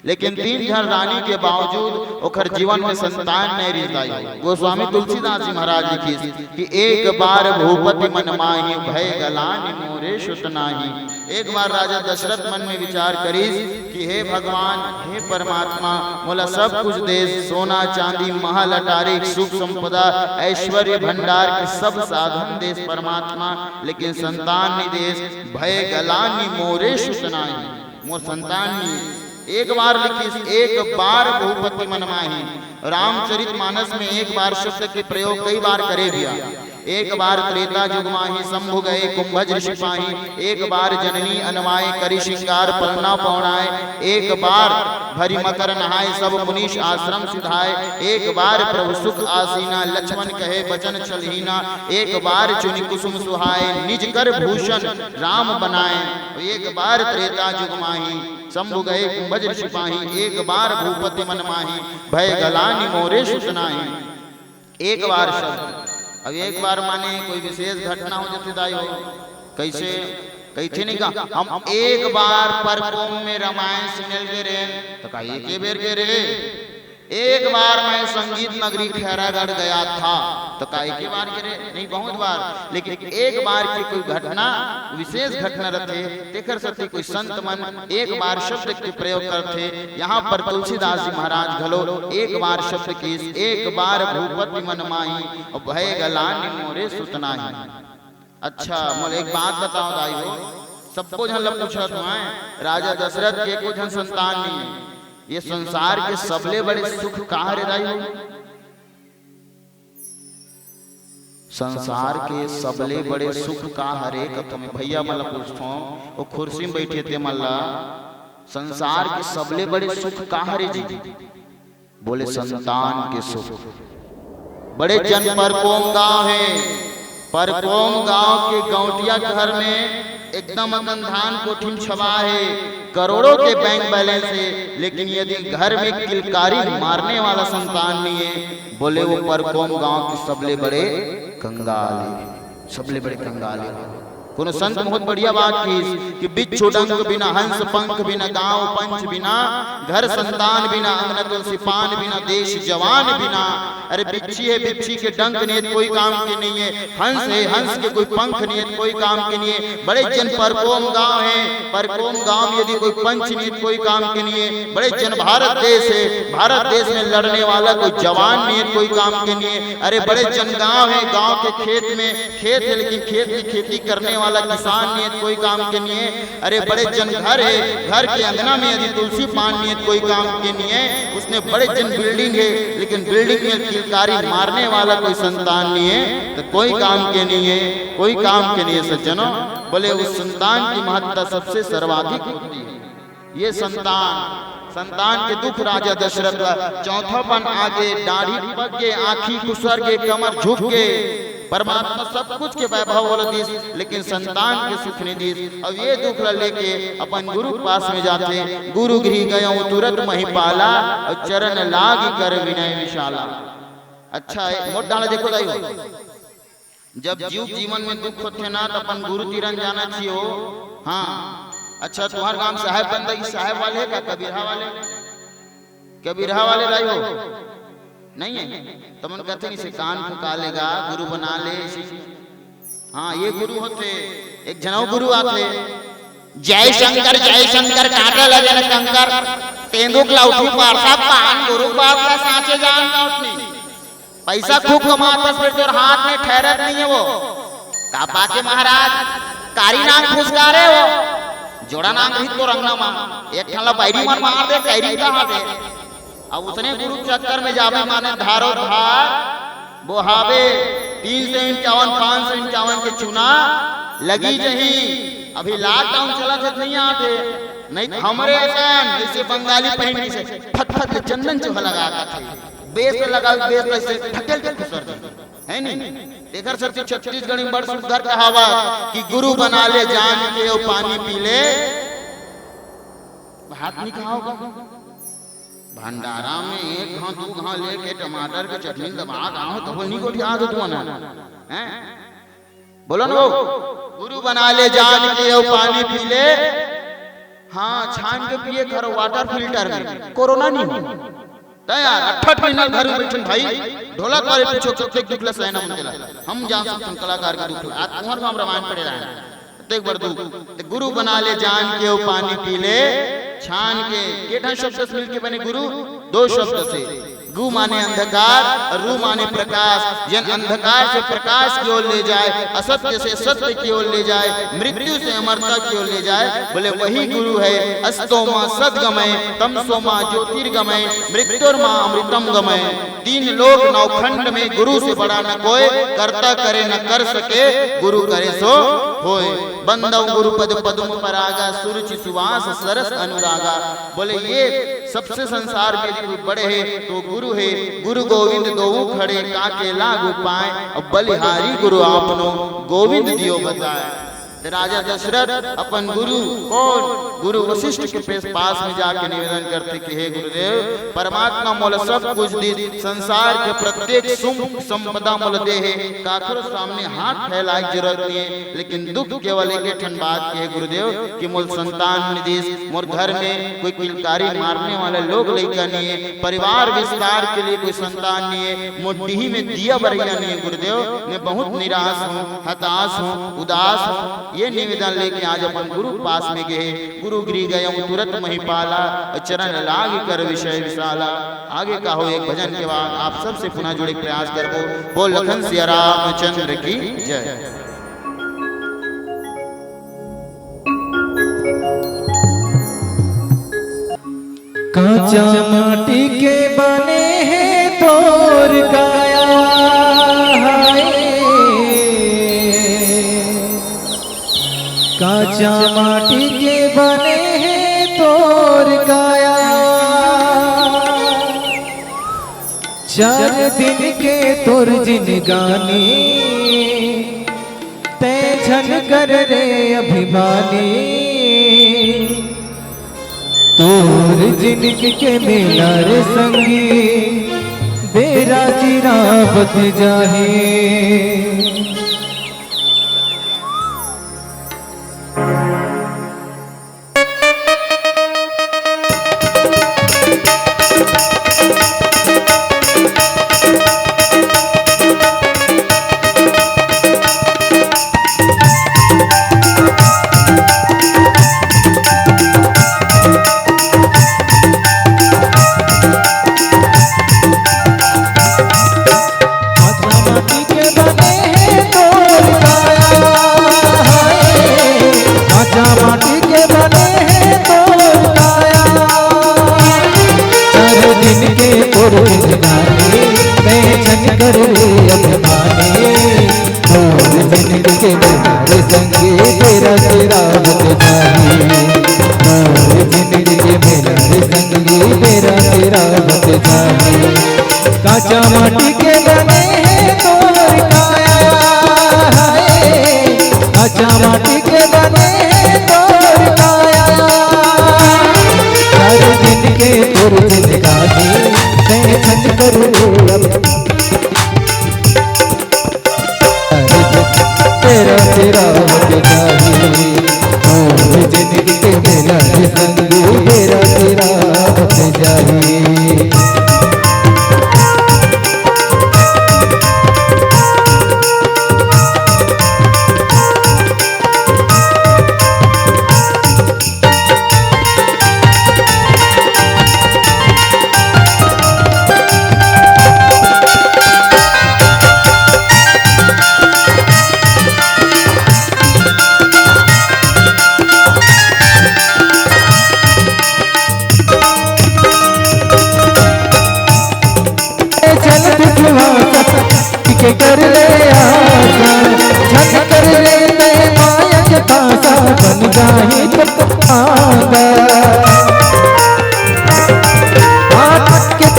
लेकिन तीन झन रानी के बावजूद ओखर जीवन में संतान नहीं रिस दाई हो। गोस्वामी तुलसीदास जी महाराज लिखिस कि एक बार भूपति मन माही, भय गलानि मोरे सुत नाही। एक बार राजा दशरथ मन में विचार करिस कि हे भगवान, हे परमात्मा, मोला सब कुछ देस, सोना चांदी, महल अटारी, सुख संपदा, ऐश्वर्य भंडार के सब साधन देस परमात्मा, लेकिन संतान नि देस। भय गलानि मोरे सुत नाही, मोर संतान नि। एक बार लिखिस, एक बार भूपति मन माही। रामचरित मानस में एक बार शब्द के प्रयोग कई बार करे भैया। एक बार त्रेता जुग माही, शंभु गए कुंभज ऋषि पाही। एक बार जननी अनवाए, करि श्रृंगार पलना पौनाए। एक बार भरि मकर नहाए, सब मुनीश आश्रम सिधाए। एक बार प्रभु सुख आसीना, लक्ष्मण कहे बचन छलहीना। एक बार चुनि कुसुम सुहाए, निज कर भूषण राम बनाए। एक बार त्रेता जुग माही, शंभु गए कुंभज ऋषि पाही। एक बार भूपति मन माही, भय गलानि मोरे सुत नाही। एक बार शब्द। अब एक बार माने कोई विशेष घटना हो जाथे दाई हो। कइसे? कहिथे नहीं का, हम एक बार परकोम में रामायण सुने ल गे रेन, त का एके बेर गे रे? एक बार मैं संगीत नगरी खैरागढ़ गया था, त का एके बार गे रे? नहीं, बहुत बार। लेकिन एक बार के कोई घटना, विशेष घटना रथे, तेखर सेती कोई संत मन एक बार शब्द के प्रयोग करथे। यहाँ पर तुलसीदास जी महाराज घलो एक बार शब्द किस, एक बार भूपति मन माही, अउ भय गलानि मोरे सुत नाही। अच्छा, मोला एक बात बताओ दाई हो, सबको झन ला पूछत हवं, राजा दशरथ के एको झन संतान नहीं है, ये संसार के सबले बड़े सुख का हरे दाई हो? संसार के सबले बड़े सुख का हरे? कथों में भैया मन ला पूछथों, वो खुर्सी में बैठे ते मन ला, संसार के सबले बड़े सुख का हरे जी? बोले, संतान के सुख। बड़े जन परकोम गांव है, परकोम गांव के गौंटिया घर में एकदम अकन धान कोठी में छवा है, करोड़ों के बैंक बैलेंस है, लेकिन यदि घर में किलकारी मारने वाला संतान नहीं है, बोले वो परकोम गांव के सबले बड़े कंगाल है, सबले बड़े कंगाल है। कोनो संत बहुत बढ़िया बात किस कि बिच्छू डंक बिना, हंस पंख बिना, गांव पंच बिना, घर संतान बिना, अंगना तुलसी पान बिना, देश जवान बिना। अरे बिच्छी है, बिच्छी के डंक नहीं है, कोई काम के नहीं है। हंस है, हंस के कोई पंख नहीं है, कोई काम के नहीं है। बड़े जन परकोम गांव है, परकोम गांव में यदि कोई पंच नहीं है, कोई काम के नहीं है। बड़े जन भारत देश है, भारत देश में लड़ने वाला कोई जवान नहीं है, कोई काम के नहीं है। अरे बड़े जन गांव है, गांव के खेत में खेत है, लेकिन खेत की खेती करने वाला किसान नहीं है, कोई काम के नहीं है। अरे बड़े जन घर है, घर के अंगना में यदि तुलसी पान नहीं है, कोई काम के नहीं है। उसने बड़े जन बिल्डिंग है, लेकिन बिल्डिंग में किलकारी मारने वाला कोई संतान नहीं है, तो कोई काम के नहीं है, कोई काम के नहीं है सज्जनों। बोले उस संतान की महत्ता सबसे सर्वाधिक होती है। ये संतान, संतान के दुख राजा दशरथ ला। चौथा पन आगे, डाढ़ी पक गे, आँखी खुसर गे, कमर झुक गे। परमात्मा सब कुछ के वैभव ओला दिस, लेकिन संतान के सुख नहीं दिस। अब ये दुख ला लेके अपन गुरु के पास में जाथे। गुरु गृह गयउँ तुरत महिपाला, अउ चरण लागी कर विनय विशाला। अच्छा है, मोर डाला देखो दाई हो। जब जीव जीवन में दुख होथे ना, त अपन गुरु तीरन जाना चाहिए हो। हाँ, अच्छा, तुम्हार गांव साहेब बंदा की साहेब वाले है का, कबीरहा वाले? कबीरहा वाले दाई हो? नहीं है? त मन कहते नहीं से कान फुका लेगा, गुरु बना ले इसे। हाँ, ये गुरु होथे। एक झन अउ गुरु आथे, जय शंकर, जय शंकर, काटा लगन कंकर, तेंदुक ला उठी पारसा पान, गुरु बात ला साँचे जान लौटनी। पैसा खूब कमाथस, फेर तोर हाथ में ठहरत नहीं है वो। का पाके महाराज, कारी नांग फुसकारे हो, जोड़ा नांग रही तो रंगना मा, एक ठन ला बैरी मन मार दे, कैरी कहा दे। अब उसने गुरु चक्कर में जाबे माने धारो धार, बोहाबे तीन सौ इक्यावन, पाँच सौ इक्यावन के चुना लगी जही। अभी लॉकडाउन चलत हे, नहीं आते, नहीं तो हमरे असन जैसे बंगाली पहन के से फट फट ले चंदन चोहा लगा के थे। बेस लगा, बेस ऐसे ढकेल के खुसर दे, है नहीं? तेकर सेती छत्तीसगढ़ी में बड़ सुंदर कहावत कि गुरु बना ले जान के, अउ पानी पी ले, भात नहीं खाओ का? भंडारा में एक घाव, दू घाव लेके टमाटर के चटनी दबा गाओ, तो वो नहीं गोठिया दो तुमन, हैं? बोलो ना वो, गुरु बना ले जान के, अउ पानी पी ले, हाँ, छान के पिए करो वाटर फिल्टर में, कोरोना नहीं हो। त यार, अट्ठा ठिन घर में बैठन भाई, ढोलक वाले पूछो, कतेक दुख ल सहना मन तेला। हम जान सकथन कलाकार के दुख ल। आज तुंहर गाँव रामायण पढ़े रहन। कतेक बड़ दुख। त गुरु बना ले जान के, वो पानी पी ले छान के। के ठन शब्द से मिलके बने गुरु? दो शब्द से। गु माने अंधकार और रु माने प्रकाश। जेन अंधकार से प्रकाश की ओर ले जाए, असत्य से सत्य की ओर ले जाए, मृत्यु से अमरता की ओर ले जाए, बोले वही गुरु है। अस्तो मा सद्गमय, तमसो मा ज्योतिर्गमय, मृत्योर्मा अमृतम गमय। तीन लोक नौ खंड में गुरु से बड़ा न कोय, करता करे न कर सके, गुरु करे सो होय। बंदौ गुरुपद पदुम परागा, सुरुचि सुवास सरस अनुरागा। बोले ये सबसे संसार में यदि कोई बड़े है तो गुरु है। गुरु गोविंद दोऊ खड़े, काके लागू पाए, अब बलिहारी गुरु आपनो, गोविंद दियो बताए। त राजा दशरथ अपन गुरु कौन? गुरु वशिष्ठ के पेश पास में जाके निवेदन करथे कि हे गुरुदेव, परमात्मा मोला सब कुछ दिस, संसार के प्रत्येक सुख संपदा मोला दे हे, काखरो सामने हाथ फैलाए के जरूरत नहीं है, लेकिन दुख केवल एक ठन बात के हे गुरुदेव कि मोला संतान नहीं दिस, मोर घर में कोई किलकारी मारने वाला लोग लइका नहीं है, परिवार विस्तार के लिए कोई संतान नहीं है, मोर डीही में दिया बरैया नहीं है गुरुदेव, मैं बहुत निराश हूँ, हताश हूँ, उदास हूँ। ये निवेदन लेके आज अपन गुरु पास में गए, गुरु गिरी गए तुरंत महिपाला, चरण लाग कर विषय विशाला। आगे का हो एक भजन के बाद आप सबसे पुनः जुड़े के प्रयास करबो। बोल लखन सिया रामचंद्र की जय। कांचा माटी के बने हे तोर काया हाय। कांचा माटी के बने हे तोर काया। चार दिन के तोर जिनगानी, तै झन कर रे अभिमानी। तोर जिनगी के मेला रे संगी, बेरा सिरावत जाही। कांचा माटी के बने हे तोर काया हाय। कांचा माटी के बने हे तोर काया। चार दिन के तोर जिनगानी, तै झन कर रे अभिमानी। तोर जिनगी के मेला रे संगी, बेरा सिरावत जाही। तोर जिनगी के मेला रे संगी, बेरा सिरावत जाही। कांचा माटी के बने हे तोर काया हाय। कांचा माटी के बने हे तोर काया। चार दिन के तोर जिनगानी, तै झन कर रे अभिमानी। बेरा सिरावत जाही। मोर जिनगी के मेला रे संगी, बेरा सिरावत जाही। चल दिखवा के कर ले आशा, झन कर ले तै माया के पासा, बन जाही तो आगा। हाथ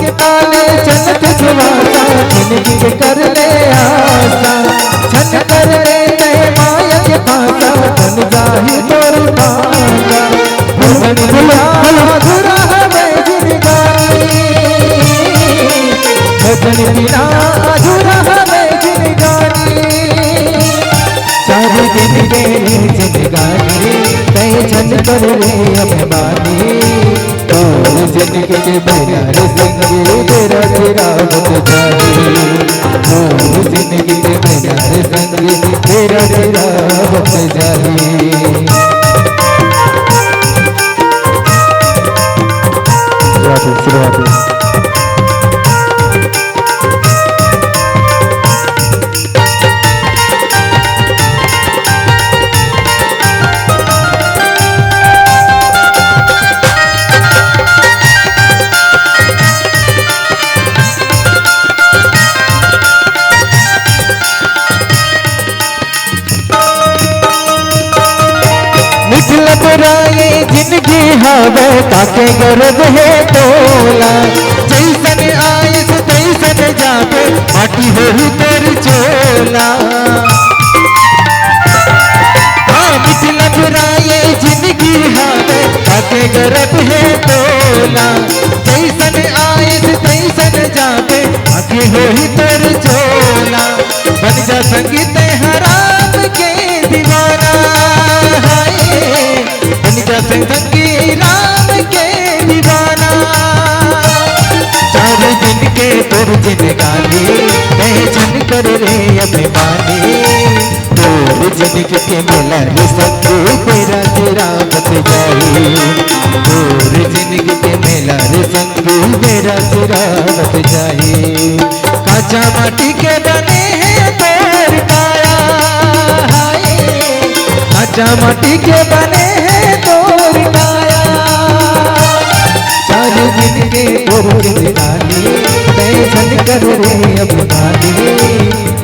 के ताले चल दिखवा सा, जिनगी के कर ले आशा, झन कर ले तै माया के पासा, बन जाही तोर पागा। भजन बिना अधूरा हवे जिनगानी, भजन बिना अधूरा हवे जिनगानी। चार दिन के जिनगानी, तै झन कर रे अब मेला रे संगी बेरा तेरा बत जाही, मोर जिंदगी के मेला रे संगी बेरा तेरा बत जाही। शुरुआत है, शुरुआत है। मिथिला बुराई जिंदगी हवे, काके गरज हे तोला। जैसन आइस तैसन जाबे, माटी होही तोर चोला। हाँ, मिथिला बुराई जिंदगी हवे, काके गरज हे तोला। जैसन आइस तैसन जाबे, माटी होही तोर चोला। बन जा संगी तैं ह राम के दीवाना, हाय। बन जा संगी राम के दीवाना। चार दिन के तोर जिंदगानी, तैं झन कर रे अभिमानी। तोर जिंदगी के मेला रे संगी बेरा तेरा बत जाही। तोर जिंदगी के मेला रे संगी बेरा तेरा बत जाही। काचा माटी के बने हे तोर काया, हाय। काचा माटी के बने हे तोर काया। चार दिन के तोर जिंदगानी, तैं झन कर रे अभिमानी।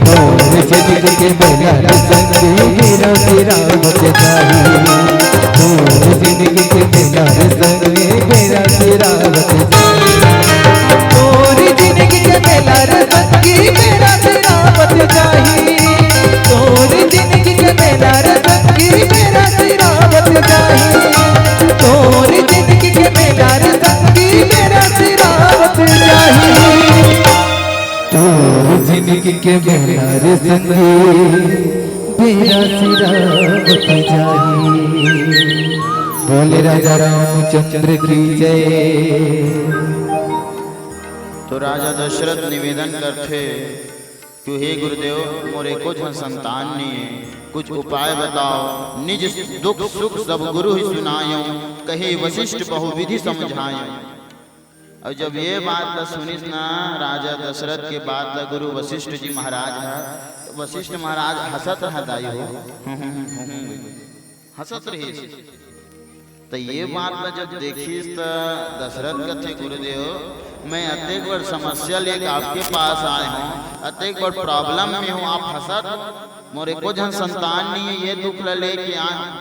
तोर जिंदगी के मेला रे संगी बेरा तेरा बत जाही। तोर जिंदगी के मेला रे संगी बेरा तेरा बत जाही। तोर जिंदगी के मेला रे संगी बेरा तेरा बत जाही। तोर जिंदगी के मेला रे संगी बेरा तेरा बत जाही। तोर जिंदगी के मेला रे संगी बेरा तेरा बत जाही। तोर जिंदगी के मेला रे संगी बेरा तेरा बत जाही। बोले राजा रामचंद्र की जय। तो राजा दशरथ निवेदन करथे कि हे गुरुदेव, मोर एको झन संतान नइ हे, कुछ उपाय बताओ। निज दुख सुख सब गुरु ही सुनायो, कहे वशिष्ठ बहुविधि समझायो। अउ जब ये बात ला सुनिस ना, राजा दशरथ के बात ला गुरु वशिष्ठ जी महाराज ह, तो वशिष्ठ महाराज हंसत रहा दाई हो, हंसत रहिस। त ये बात ला जब देखिस त दशरथ कथे, "गुरुदेव, मैं अतेक बड़ समस्या लेके आपके पास आए हूँ, अतेक बड़ problem में हूँ, आप हंसत हो, मोर एको झन संतान नइ हे, ये दुख ला लेके आए हूँ।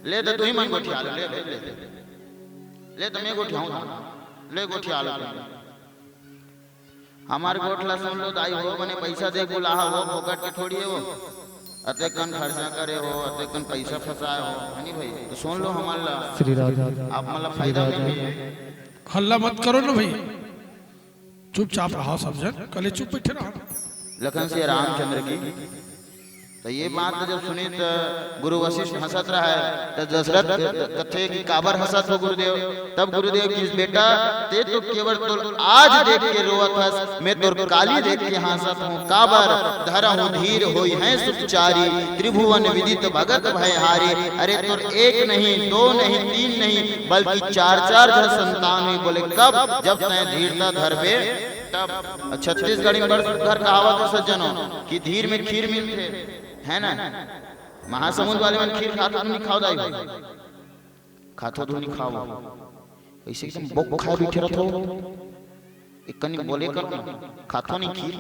ले त तुही मन गोठिया लो, ले, ले, ले, ले त मैं गोठियाऊँ, ले गोठिया लो तुम।" हमार गोठ ला सुन लो दाई हो, बने पैसा दे बुलाहा हो, फोकट के थोड़ी हे वो। अतेकन खर्चा करे हो, अतेकन पैसा फंसाए हो, है नी भाई? तो सुन लो हमन ला। श्री राधे। आप मन ला श्री फायदा राधे। मिलही। हल्ला मत करो ना भाई, चुपचाप रहो सब जन, कले चुप बैठे रहो। लखन सिया रामचंद्र की। त ये बात जब सुने त गुरु वशिष्ठ हंसत रहा है, त दशरथ कथे कि काबर हंसत हो गुरुदेव? तब गुरुदेव किहिस, "बेटा, ते तो केवल तोर आज देख के रोवत हस, मैं तोर काली देख के हंसत हूँ। काबर? धरहु धीर होई हैं सुखचारी, त्रिभुवन विदित भगत भय हारी।" अरे तोर एक नहीं, दो नहीं, तीन नहीं, बल्कि चार चार झन संतान हुई। बोले, "कब?" "जब तैं धीरता धरबे तब।" छत्तीसगढ़ी में बड़ सुघर कहावत है सज्जनों कि धीर में खीर मिलथे, है ना? महासमुंद वाले मन खीर खात हो नहीं खाओ दाई? खाथो धुनी खाओ। ऐसे एकदम बोक खाए बैठे रथो। एक कनी बोले करो ना, खाथो नहीं खीर?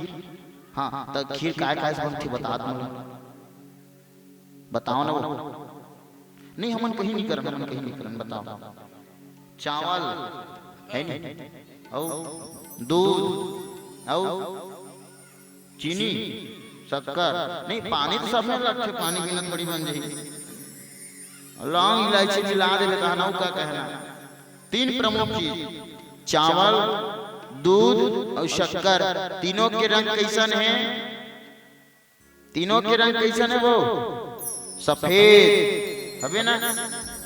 हाँ, त खीर काय काय से बनथे बता दो। बताओ ना वो। नहीं, हमन कहीं नहीं करन, हमन कहीं नहीं करन, बताओ। चावल है नहीं, अउ दूध, अउ चीनी, शक्कर, नहीं, पानी तो सब में लगथे, पानी बिना थोड़ी बन जाही। लौंग इलायची मिला देबे तहन अउ का कहना। तीन प्रमुख चीज, चावल, दूध अउ शक्कर, तीनों के रंग कैसन है? तीनों के रंग कैसन है वो? सफेद हवे ना,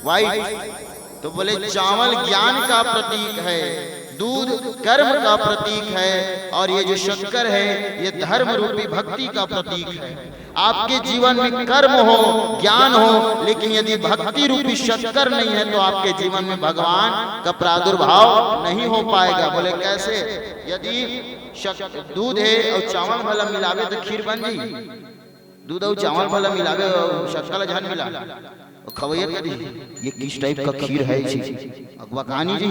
white। तो बोले, चावल ज्ञान का प्रतीक है, दूध कर्म का प्रतीक है, और ये जो शक्कर है, ये धर्म रूपी भक्ति का प्रतीक है। आपके जीवन में कर्म हो, ज्ञान हो, लेकिन यदि भक्ति रूपी शक्कर नहीं है, तो आपके जीवन में भगवान का प्रादुर्भाव नहीं हो पाएगा। बोले, कैसे? यदि शक-, दूध है और चावल भला मिलावे, तो खीर बन जाई? दूध अउ चावल भला मिलावे अउ शक्कर ला झन मिला, अउ खवैया कही, "ये किस टाइप का खीर है जी? अगवा कहानी जी।"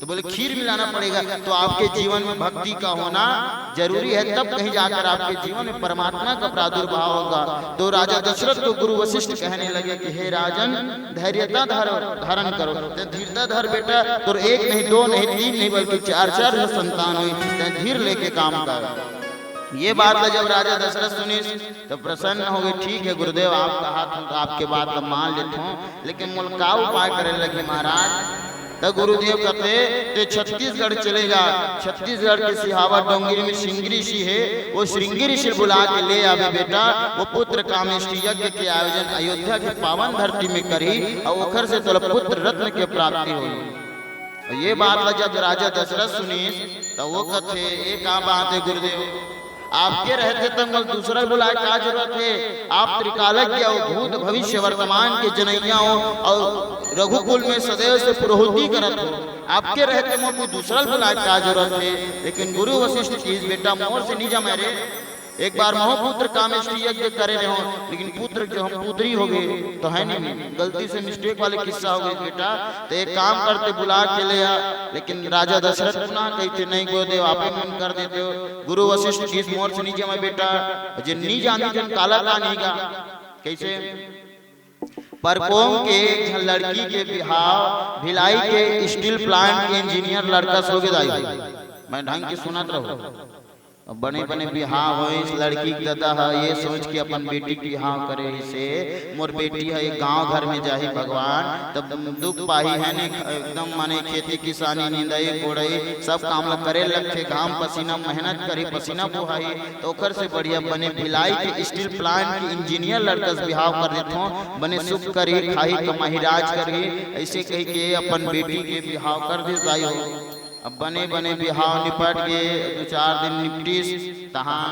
तो बोले, "खीर मिलाना पड़ेगा।" तो आपके जीवन में भक्ति का होना जरूरी है, तब कहीं जाकर आपके जीवन में परमात्मा का प्रादुर्भाव होगा। तो राजा दशरथ को गुरु वशिष्ठ कहने लगे कि हे राजन, धैर्यता धर, धारण करो, ते धीरता धर बेटा, तोर एक नहीं, दो नहीं, तीन नहीं, बल्कि चार चार जो संतान हुई, ते धीर लेके काम कर। ये बात ला जब राजा दशरथ सुनिस, तो प्रसन्न हो गए, "ठीक है गुरुदेव, आप कहा था तो आपके बात ला मान लेता हूँ, लेकिन मोला का उपाय करे लगी महाराज?" तो गुरुदेव कहते, "ते छत्तीसगढ़ चले जा, छत्तीसगढ़ के सिहावा डोंगरी में श्रृंगी ऋषि है, वो श्रृंगी ऋषि बुला के ले आवे बेटा, वो पुत्र कामेष्टि यज्ञ के आयोजन अयोध्या के पावन धरती में करी और ओखर से तोला पुत्र रत्न के प्राप्ति होई।" और ये बात ला जब राजा दशरथ सुनिस, तो वो कहते, "ये का बात है गुरुदेव, आपके रहते तक मोला दूसरा बुलाए का जरूरत है? आप त्रिकालज्ञ हो, भूत भविष्य वर्तमान के जनैया हो, और रघुकुल में सदैव से पुरोहिती करत हो, आपके रहते मोला कोई दूसरा बुलाए का जरूरत है?" लेकिन गुरु वशिष्ठ कहिस, "बेटा, मोर से नहीं जमे रे, एक बार महूं पुत्र कामेष्टि यज्ञ करे रहे हो, लेकिन पुत्र जो हम पुत्री हो गए तो है नहीं, गलती से mistake वाले किस्सा हो गए बेटा, तो एक काम करते, बुला के ले आ।" लेकिन राजा दशरथ पुनः कहते, "नहीं गुरुदेव, आप ही मन कर देते हो।" गुरु वशिष्ठ कहिस, "मोर से नहीं जमे बेटा, जे नहीं जानी जन काला का नहीं गा।" कैसे? परकोम के एक झन लड़की के बिहाव भिलाई के steel plant के engineer लड़का से होगे दाई। मैं ढंग के सुनत रहूं। अब बने बने बिहाव होइस, लड़की के ददा ह ये सोच के अपन बेटी के बिहाव करे रिहिसे, "मोर बेटी ह एक गांव घर में जाही भगवान, तब दुख पाही है ने, एकदम माने खेती किसानी, निंदई कोड़ई सब काम ल करे लगथे, घाम पसीना मेहनत करही, पसीना बोहाही, तो ओकर से बढ़िया बने भिलाई के steel plant के engineer लड़का से बिहाव कर देथों, बने सुख करही, खाही, कमाही, राज करही।" ऐसे कही के अपन बेटी के बिहाव कर दिस दाई हो। अब बने बने बिहाव निपट गे, दू चार दिन निपटिस, तहां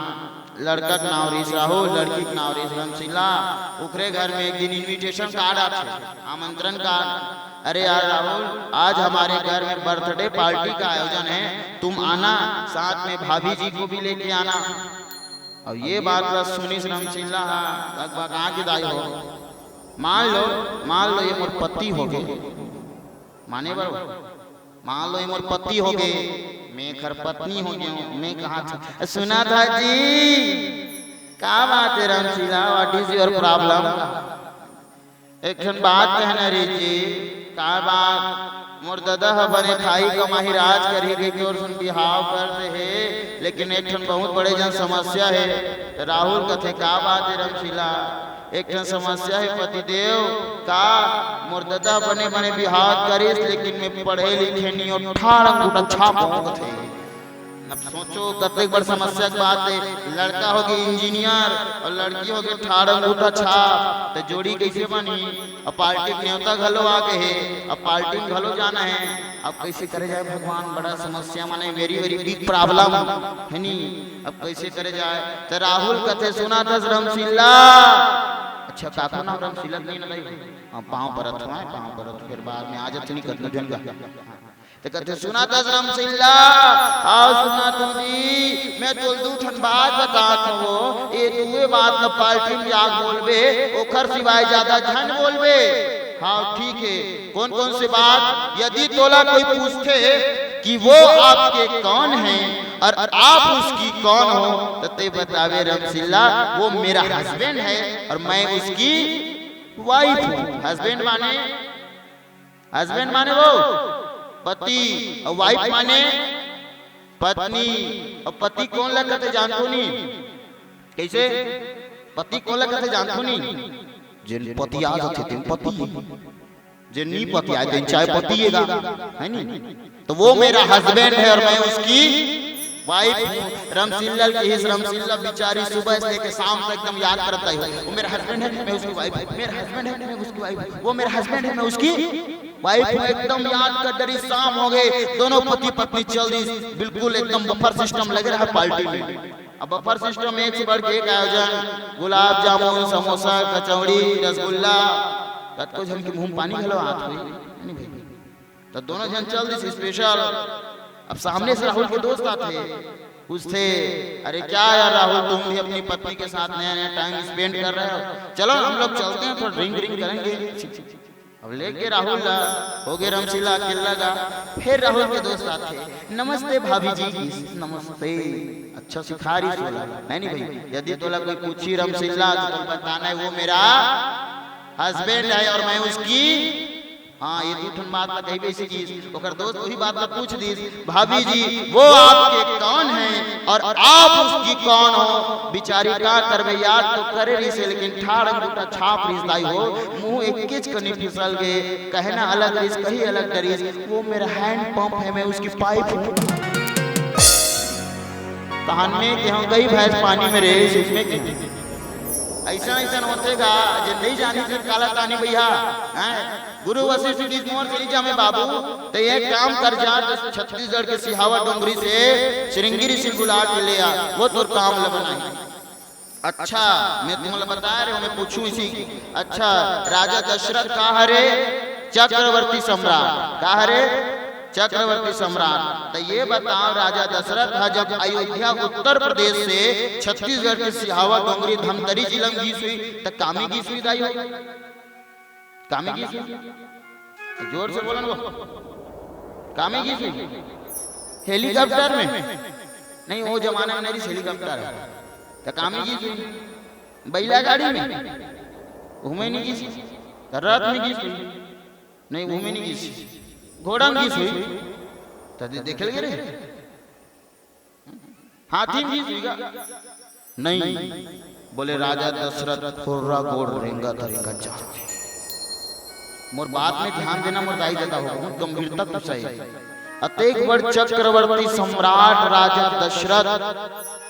लड़का के नाव रिहिस राहुल, लड़की के नाव रिहिस रमशीला। ओकरे घर में एक दिन invitation card आथे, आमंत्रण card। "अरे यार राहुल, आज हमारे घर में birthday party का आयोजन है, तुम आना, साथ में भाभी जी को भी लेके आना।" अब ये बात ला सुनिस रमशीला हा, लगभग आके दाई हो, "मान लो, मान लो ये मोर पति हो गए।" माने बर, मान लो, ये मोर पति हो गए, मैं एकर पत्नी हो गए हूँ, मैं कहा था, सुना था जी, का बात है Ramshila, what is your problem? एक ठन बात कहना रे जी, का बात? मोर ददा ह बने खाही कमाही राज करही के तोर सुन बिहाव कर दे हे, लेकिन एक ठन बहुत बड़े जन समस्या है। राहुल कथे, का बात है रमशीला? एक ठन समस्या हे पतिदेव, का मोर ददा बने बने बिहाव करिस, लेकिन मैं पढ़े लिखे नहीं हो, ठाड़ अंगूठा छाप हों कथे। अब सोचो, कतेक बड़ समस्या के बात हे। लड़का होगे इंजीनियर और लड़की होगे ठाड़ अंगूठा छाप, त जोड़ी कैसे बनी? अब पार्टी के नेवता घलो आ गए हे, अब पार्टी में घलो जाना है। अब कैसे करे जाए भगवान, बड़ा समस्या, माने very very big problem है नी। अब कैसे करे जाए? त राहुल कथे, सुना था रमशीला। अच्छा, काको नाम रमशीला नहीं ना दाई? हाँ, पाँव परत हुआ है, पाँव परत, फिर बाद में आ जाते नहीं, कतनो जन का। त कथे, सुना था रमशीला, आओ सुना तू जी, मैं तो दू ठन बात बतात हूँ, ये दुए बात न पार्टी में जाके बोलबे, ओखर सिवाय ज्यादा झन बोलबे। हाँ, ठीक है, कौन कौन से बात? यदि तोला कोई पूछथे कि वो आपके कौन हैं और आप उसकी कौन हो, तो ते बतावे रमशीला, वो मेरा husband है और मैं उसकी wife हूँ। Husband माने, husband माने वो पति, और wife माने पत्नी। और पति कोन ला कथे जानथो नी? कैसे? पति कोन ला कथे जानथो नी? जेन पति आ जाथे तेन पति। जे नी पति आए, तेन चाय पति एगा, है नी? तो वो मेरा husband है और मैं उसकी wife हूँ। रमशीला ल कहिस, रमशीला बिचारी सुबह से लेके शाम तक एकदम याद करत आई हो, वो मेरा husband है, मैं उसकी wife हूँ, मेरा husband है, मैं उसकी wife हूँ, वो मेरा husband है, मैं उसकी वाइफ एकदम याद कर डरी, शाम हो गए, दोनों पति पत्नी चल दिस, बिल्कुल एकदम बफर सिस्टम लगे रहा पार्टी में। अब बफर सिस्टम एक से बढ़ के एक आयोजन, गुलाब जामुन, समोसा, कचौड़ी, रसगुल्ला, कतको झन के मुंह में पानी घलो आत होई, नहीं भाई? तो दोनों झन चल दिस स्पेशल। अब सामने से राहुल के दोस्त आथे, पूछथे, "अरे क्या यार राहुल, तुम भी अपनी पत्नी के साथ नया नया टाइम स्पेंड कर रहे हो, चलो हम लोग चलते हैं, थोड़ा ड्रिंक ड्रिंक करेंगे।" अब लेके राहुल ला हो गए रमशीला के लगा, फिर राहुल के दोस्त आथे, "नमस्ते भाभी जी।" "नमस्ते।" "अच्छा सिखा रही सोला।" "नहीं नहीं भाई, यदि तोला कोई पूछी रमशीला तो तोला बताना है वो मेरा हस्बैंड है और मैं उसकी, हाँ, ये दू ठन बात ला कही बेसी की।" ओकर दोस्त वही बात ला पूछ दिस, "भाभी जी, वो आपके कौन है और आप उसकी कौन हो?" बिचारी का करबे, याद तो करे रहिसे, लेकिन ठाड़ अंगूठा छाप रहिस दाई हो, मुंह एकेच कनी फिसल गे। कहना अलग रहिस, कही अलग डरिस, "वो मेरा हैंड पंप है, मैं उसकी पाइप हूँ।" तहन में के हम कई भैंस पानी में रहे, इसमें के ऐसा ऐसा होथे गा, जे नहीं जानी फिर काला तानी भैया, हैं? गुरु वशिष्ठ जी मोर चली जा में बाबू, तो ये काम कर जा, तो छत्तीसगढ़ के सिहावा डोंगरी से श्रृंगी ऋषि बुला के ले आ, वो तोर काम ल बनाई। अच्छा, मैं तुमला बता रहे हूँ, मैं पूछूं इसी की। अच्छा, राजा दशरथ का हरे? चक्रवर्ती सम्राट। का हरे? चक्रवर्ती सम्राट। तो ये बताओ, राजा दशरथ ह जब अयोध्या उत्तर प्रदेश से छत्तीसगढ़ के सिहावा डोंगरी धमतरी जिला में गीस हुई, तो कामे गीस हुई दाई हो? कामे गीस हुई? जोर से बोलन वो। कामे गीस हुई? हेलीकॉप्टर में? नहीं, वो जमाना में नहीं हेलीकॉप्टर है। तो कामे गीस हुई? बैला गाड़ी में? घूमे नहीं गीस हुई? तो रथ में गीस हुई? नहीं, घूमे नहीं गीस हुई। घोड़ा में गीस हुई? तो दे-, देखे लगे रे? हाथी में गीस हुई गा? नहीं, बोले राजा दशरथ खुर्रा गोड़ रेंगत रेंगत जात हे। मोर बात में ध्यान देना, मोर दाई ददा हो, बहुत गंभीरता के विषय हे। अतेक बड़ चक्रवर्ती सम्राट राजा दशरथ,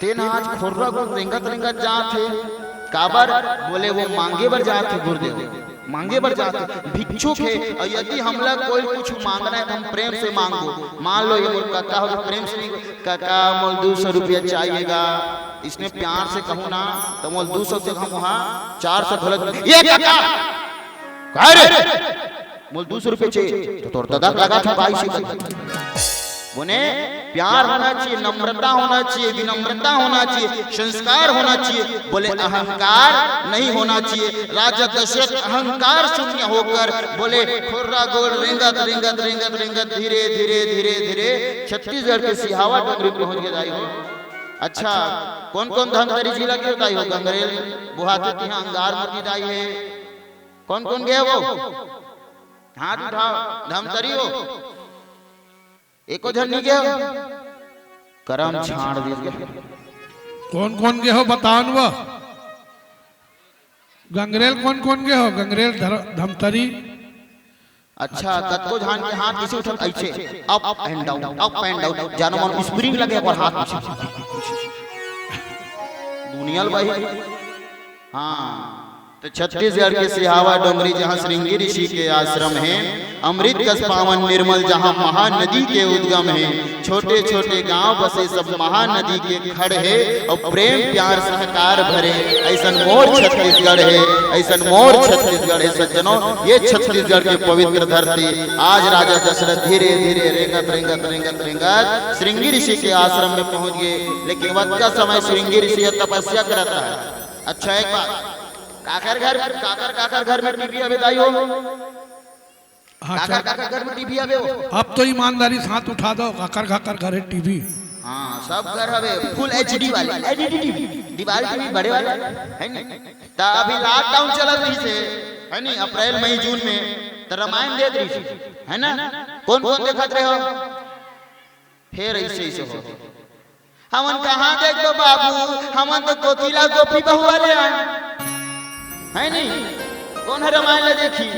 तेन आज खुर्रा गोड़ रेंगत रेंगत जात हे। काबर? बोले वो मांगे बर जात हे गुरुदेव। मांगे बर जात हे, भिक्षुक हे। और यदि हमला कोई कुछ मांगना है तो हम प्रेम से मांगो। मान लो ये मोर काका हो, प्रेम से नहीं, "काका, मोल दो सौ रुपया चाहिएगा।" इसने प्यार से कहूँ ना, तो मोल दो सौ से हम वहाँ चार सौ घलत, "ये काका, का रे? मोल दो सौ रुपया चाहिए।" तो तोर ददा लगा था बाईस से। बोले, प्यार होना चाहिए, नम्रता होना चाहिए, विनम्रता होना चाहिए, संस्कार होना चाहिए। बोले, अहंकार नहीं होना चाहिए। राजा दशरथ अहंकार शून्य होकर बोले, खुर्रा गोड़ रेंगत, रेंगत, रेंगत, रेंगत, धीरे, धीरे, धीरे, धीरे छत्तीसगढ़ के सिहावा डोंगरी पहुंच गए दाई हो। अच्छा, कौन कौन धमतरी जिला के दाई हो? गंगरेल, बुहाती तिहा, अंगार मुर्गी दाई है। कौन कौन गए वो? हाथ उठाओ, धमतरी हो। एको झन नहीं गए हो? करम छाड़ दीजिए। कौन कौन गए हो बताओ न वो। गंगरेल कौन कौन गए हो? गंगरेल धर-, धमतरी। अच्छा, कतको झन के हाथ किसे उठत ऐसे, up and down, up and down, जानो मन स्प्रिंग लगे और हाथ पीछे। दुनिया ल भाई। हाँ, तो छत्तीसगढ़ के सिहावा डोंगरी, जहाँ श्रृंगी ऋषि के आश्रम है, अमृत कस पावन निर्मल, जहाँ महानदी के उद्गम है, छोटे छोटे गांव बसे सब महानदी के खड़ है, और प्रेम प्यार सहकार भरे, ऐसन मोर छत्तीसगढ़ है, ऐसन मोर छत्तीसगढ़ है। सज्जनों, ये छत्तीसगढ़ के पवित्र धरती, आज राजा दशरथ धीरे धीरे रेंगत रेंगत रेंगत रेंगत श्रृंगी ऋषि के आश्रम में पहुंच गए, लेकिन वतका समय श्रृंगी ऋषि तपस्या करता है। अच्छा, एक बात, काकर घर, काकर, काकर घर में टीवी हवे दाई हो? हाँ, काकर, चल। काकर घर में टीवी हवे हो? अब तो ईमानदारी से हाथ उठा दो, काकर, काकर घर है टीवी? हाँ, सब घर हवे, फुल एचडी वाले, एलईडी टीवी, दीवार टीवी बड़े वाले, है नी? त अभी लॉकडाउन चलत रहिसे, है नी? अप्रैल, मई, जून में त रामायण देत रहिसे, है ना? कौन, कौन देखत रहे हो? फेर ऐसे, ऐसे हो। हमन कहाँ देखबो बाबू, हमन तो कोकिला गोपी बहू वाले आन, है नी? कौन ह रामायण ला देखी?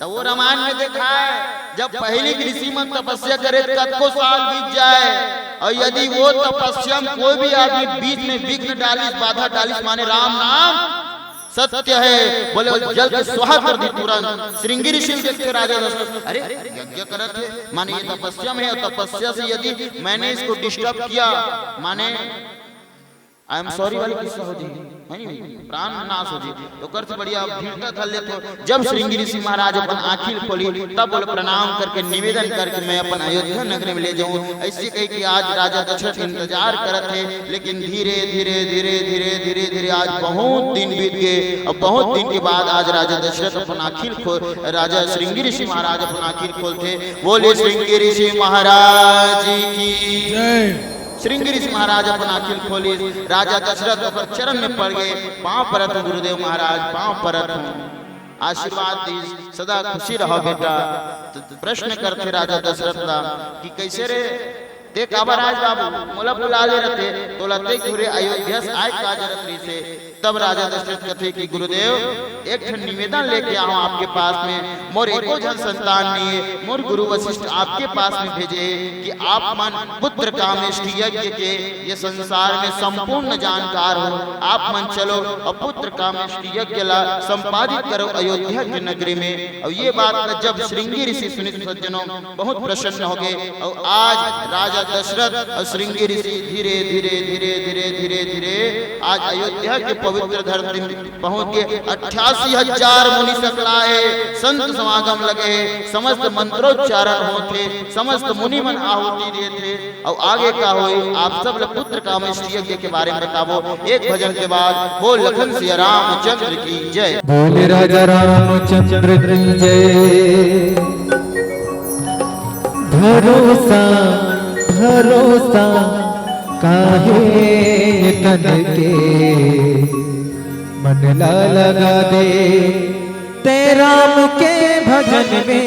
त वो रामायण में देखा है, जब पहली के ऋषि मन तपस्या करे, कतको साल बीत जाए, और यदि वो तपस्या में कोई भी आदमी बीच में विघ्न डालिस, बाधा डालिस, माने राम नाम सत्य है, बोले, वो जल के स्वाहा कर दी तुरंत। श्रृंगी ऋषि देखते राजा दशरथ, अरे, यज्ञ करत हे, माने ये तपस्या में है, तपस्या से यदि मैंने इसको डिस्टर्ब किया, माने आई एम सॉरी वाली किस्सा हो जी, है नी? प्राण नाश हो जी, तो कर से बढ़िया आप धीरता धर लेते हो। जब श्रृंगी ऋषि महाराज अपन आँखी खोली, तब बोले, प्रणाम करके निवेदन करके मैं अपन अयोध्या नगरी में ले जाऊं। ऐसे कह के आज राजा दशरथ इंतजार करत हे, लेकिन धीरे धीरे धीरे धीरे धीरे धीरे आज बहुत दिन बीत गए। अब बहुत दिन के बाद आज राजा दशरथ अपन आँखी खो राजा श्रृंगी ऋषि महाराज अपन आँखी खोलते, बोले श्रृंगी ऋषि महाराज की जय। श्रृंगी ऋषि महाराज अपन आँखी खोली, राजा दशरथ ओकर चरण में पड़ गए। पाँव परत हूँ गुरुदेव महाराज, पाँव परत हूँ, आशीर्वाद दी, सदा खुशी रहो बेटा। तो प्रश्न करते राजा दशरथ ला कि कैसे रे, ते काबर आज बाबू मोला बुला ले रहते, तोला ते घुरे अयोध्या से आए का जरूरत रहिसे? तब राजा दशरथ कथे कि गुरुदेव, एक ठन निवेदन लेके आऊं आपके पास में, मोर एको झन संतान नहीं है, मोर गुरु वशिष्ठ आपके पास में भेजे कि आप मन पुत्र कामेष्टि यज्ञ के ये संसार में संपूर्ण जानकार हो, आप मन चलो और पुत्र कामेष्टि यज्ञ ला संपादित करो अयोध्या के नगरी में। और ये बात ला जब श्रृंगी ऋषि सुनित सज्जनों, बहुत प्रसन्न हो गए। और आज राजा दशरथ और श्रृंगी ऋषि धीरे धीरे धीरे धीरे धीरे धीरे आज अयोध्या के पवित्र धरती में पहुंच गए। अट्ठासी हजार मुनि सकलाए, संत समागम लगे, समस्त मंत्रोच्चारण होते, समस्त मुनि मन आहुति देते। और आगे का होई, आप सब लोग पुत्र कामेष्टि यज्ञ के बारे में बताबो। एक भजन के बाद बोल लखन सिया रामचंद्र की जय। बोल राजा रामचंद्र की जय। भरोसा, भरोसा काहे तन के, मन ला लगा दे ते राम के भजन में।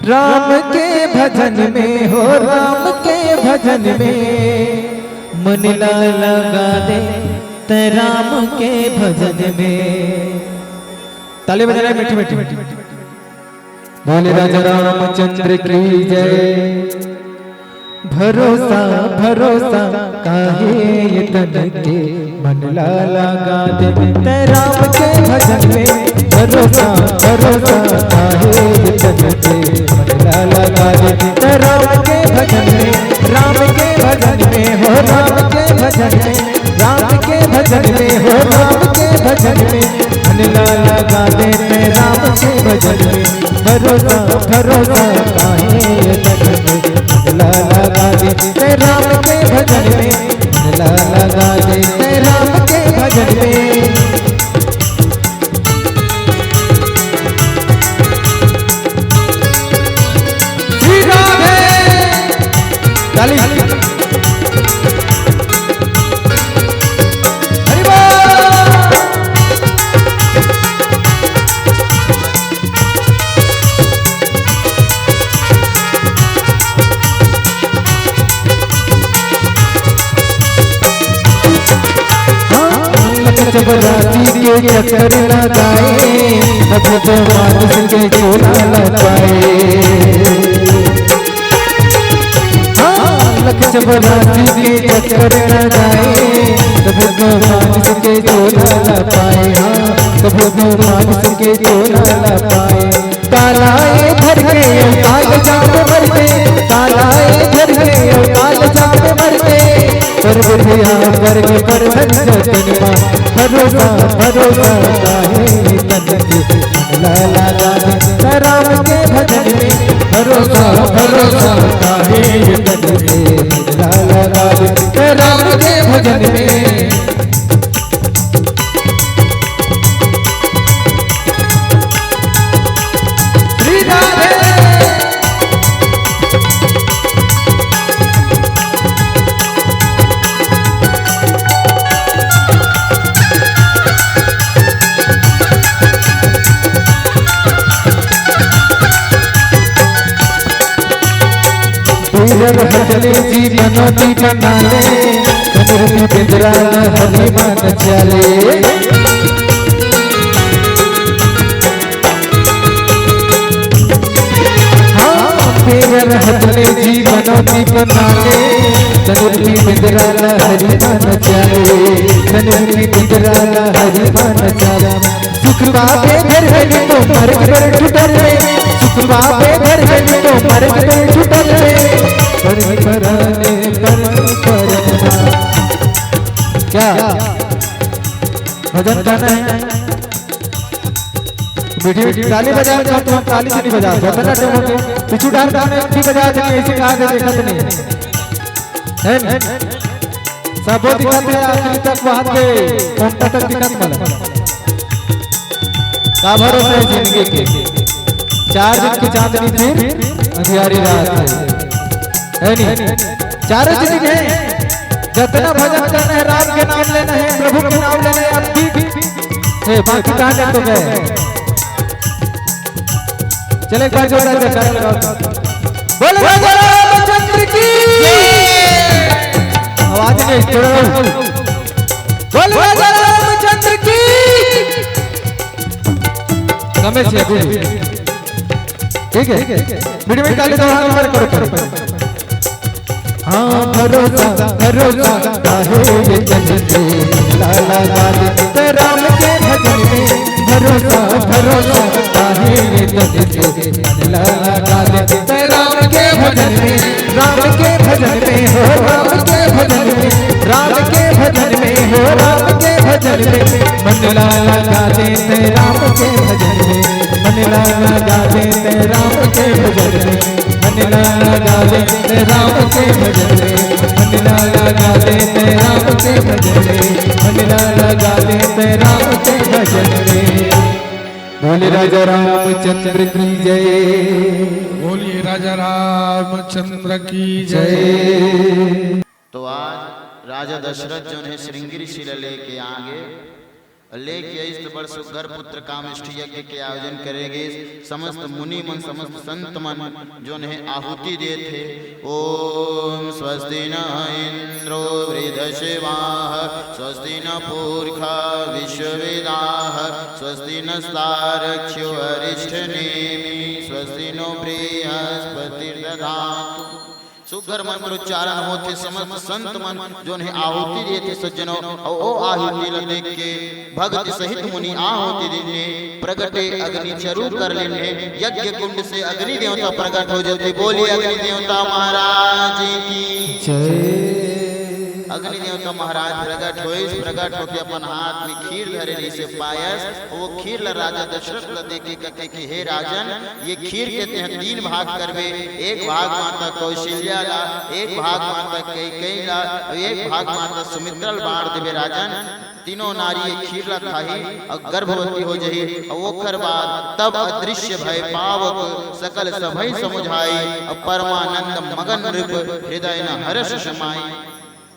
राम के भजन में हो, राम के भजन में मन ला लगा दे ते राम के भजन में। ताली बजाना मीठी मीठी। बोले राजा रामचंद्र की जय। भरोसा, भरोसा काहे ये तन के, मन ला लगा दे ते राम के भजन में। भरोसा, भरोसा काहे ये तन के, मन ला लगा दे ते राम के भजन में। राम के भजन में हो, राम के भजन में, राम के भजन में हो, राम के भजन में, मन ला लगा दे ते राम के भजन में। भरोसा, भरोसा काहे ये तन के, मन ला लगा दे ते राम के भजन में, मन ला लगा दे ते राम के भजन में। श्री राधे। ताली। हरि बोल। हाँ, लख चपरासी के चक्कर लगाए, तब तो मानुष के झोला लग पाए। हाँ, लख चपरासी के चक्कर लगाए, तब तो मानुष के झोला लग पाए। हाँ, तब तो मानुष के झोला लग पाए। कालाए धर के अवताल जाम मरते, कालाए धर के अवताल जाम मरते। पर्वतिया स्वर्ग पर धन जतन मा, भरोसा, भरोसा काहे तन के, मन ला लगा दे राम के भजन में। भरोसा, भरोसा काहे तन के, मन ला लगा दे राम के भजन में। श्री राधे। पीरल हथले जी मनौती बना ले, कमर में बिंदरा हरी मान चाले। हाँ, पीरल हथले जी मनौती बना ले, कमर में बिंदरा हरी मान चाले। तनु की निद्रा ला हरि मान चाला। सुख पावे घर में तो मरग पर छुटल रे। सुख पावे घर में तो मरग पर छुटल रे। पर पराने पर परमा। क्या भजन गाना है? मीठी मीठी ताली बजाए तो तुम ताली से नहीं बजा सकते ना, तुम पिछू डाल गाने की बजा दे, ऐसे कहा दे, देखा तो नहीं है। सबो दिखत हे, आखिरी तक वहां के कोंटा तक दिखत मला। का भरोसा है जिंदगी के? चार दिन की चांदनी फिर अंधियारी रात है, है नहीं? चारों दिन है, जितना भजन करना है, राम के नाम लेना है, प्रभु के नाम लेना है, आप ठीक है, बाकी कहा जाए तो गए। चले, एक बार जोरदार जयकारा लगाओ। बोलो राजा रामचंद्र की। आवाज नहीं, थोड़ा और। बोलो राजा रामचंद्र की। कमे से अभी। ठीक है, मीठी मीठी ताली दो, हाथ ऊपर करो, करो। हाँ, भरोसा, भरोसा काहे ये तन से, लाला लाल ते राम के भजन में। भरोसा, भरोसा काहे ये तन से, लाला लाल ते राम के भजन में। राम के भजन में हो, राम के भजन में, राम के भजन में हो, राम के भजन में। मन लाला गा दे ते राम के भजन में, मन लाला गा दे ते राम के भजन में। मन लागा दे ते राम के भजन रे, मन लागा दे ते राम के भजन रे, मन लागा दे ते राम के भजन रे। बोले राजा रामचंद्र की जय। बोलिए राजा रामचंद्र की जय। जय। तो आज राजा दशरथ जो है श्रृंगी ऋषि ला लेके आगे लेके इस बड़ सुघर पुत्र कामेष्ठी यज्ञ के आयोजन करे गे। समस्त मुनि मन, समस्त संत मन जोन हे आहुति देत हे। ओम स्वस्ति न इंद्रो वृद्धश्रवाः, स्वस्ति न पूर्वा विश्ववेदाः, स्वस्ति नस्तार्क्ष्यो अरिष्ठनेमि, स्वस्ति नो बृहस्पतिर्दधातु। सुघर मंत्रोच्चारण होथे, समस्त संत मन जोन हे आहुति देथे सज्जनों, अउ ओ आहुति ल देख के भक्ति सहित मुनि आहुति दिन हे, प्रगटे अग्नि चरु कर लेन हे, यज्ञ कुंड से अग्नि देवता प्रगट हो जाथे। बोलिए अग्नि देवता महाराज की जय। अग्नि देवता महाराज प्रगट होइस, प्रगट होके अपन हाथ में खीर धरे रहिसे पायस, वो खीर ल राजा दशरथ ल देके कथे कि हे राजन, ये खीर के तेह तीन भाग करबे, एक भाग माता कौशल्या ला, एक भाग माता कैकेयी ला, अउ एक भाग माता सुमित्रा ला बांट देबे राजन। तीनों नारी ये खीर ला खाही अउ गर्भवती हो जही, अउ ओखर बाद तब अदृश्य भय पावक सकल सभई समुझाई, अउ परमानंद मगन नृप हृदय न हर्ष समाई।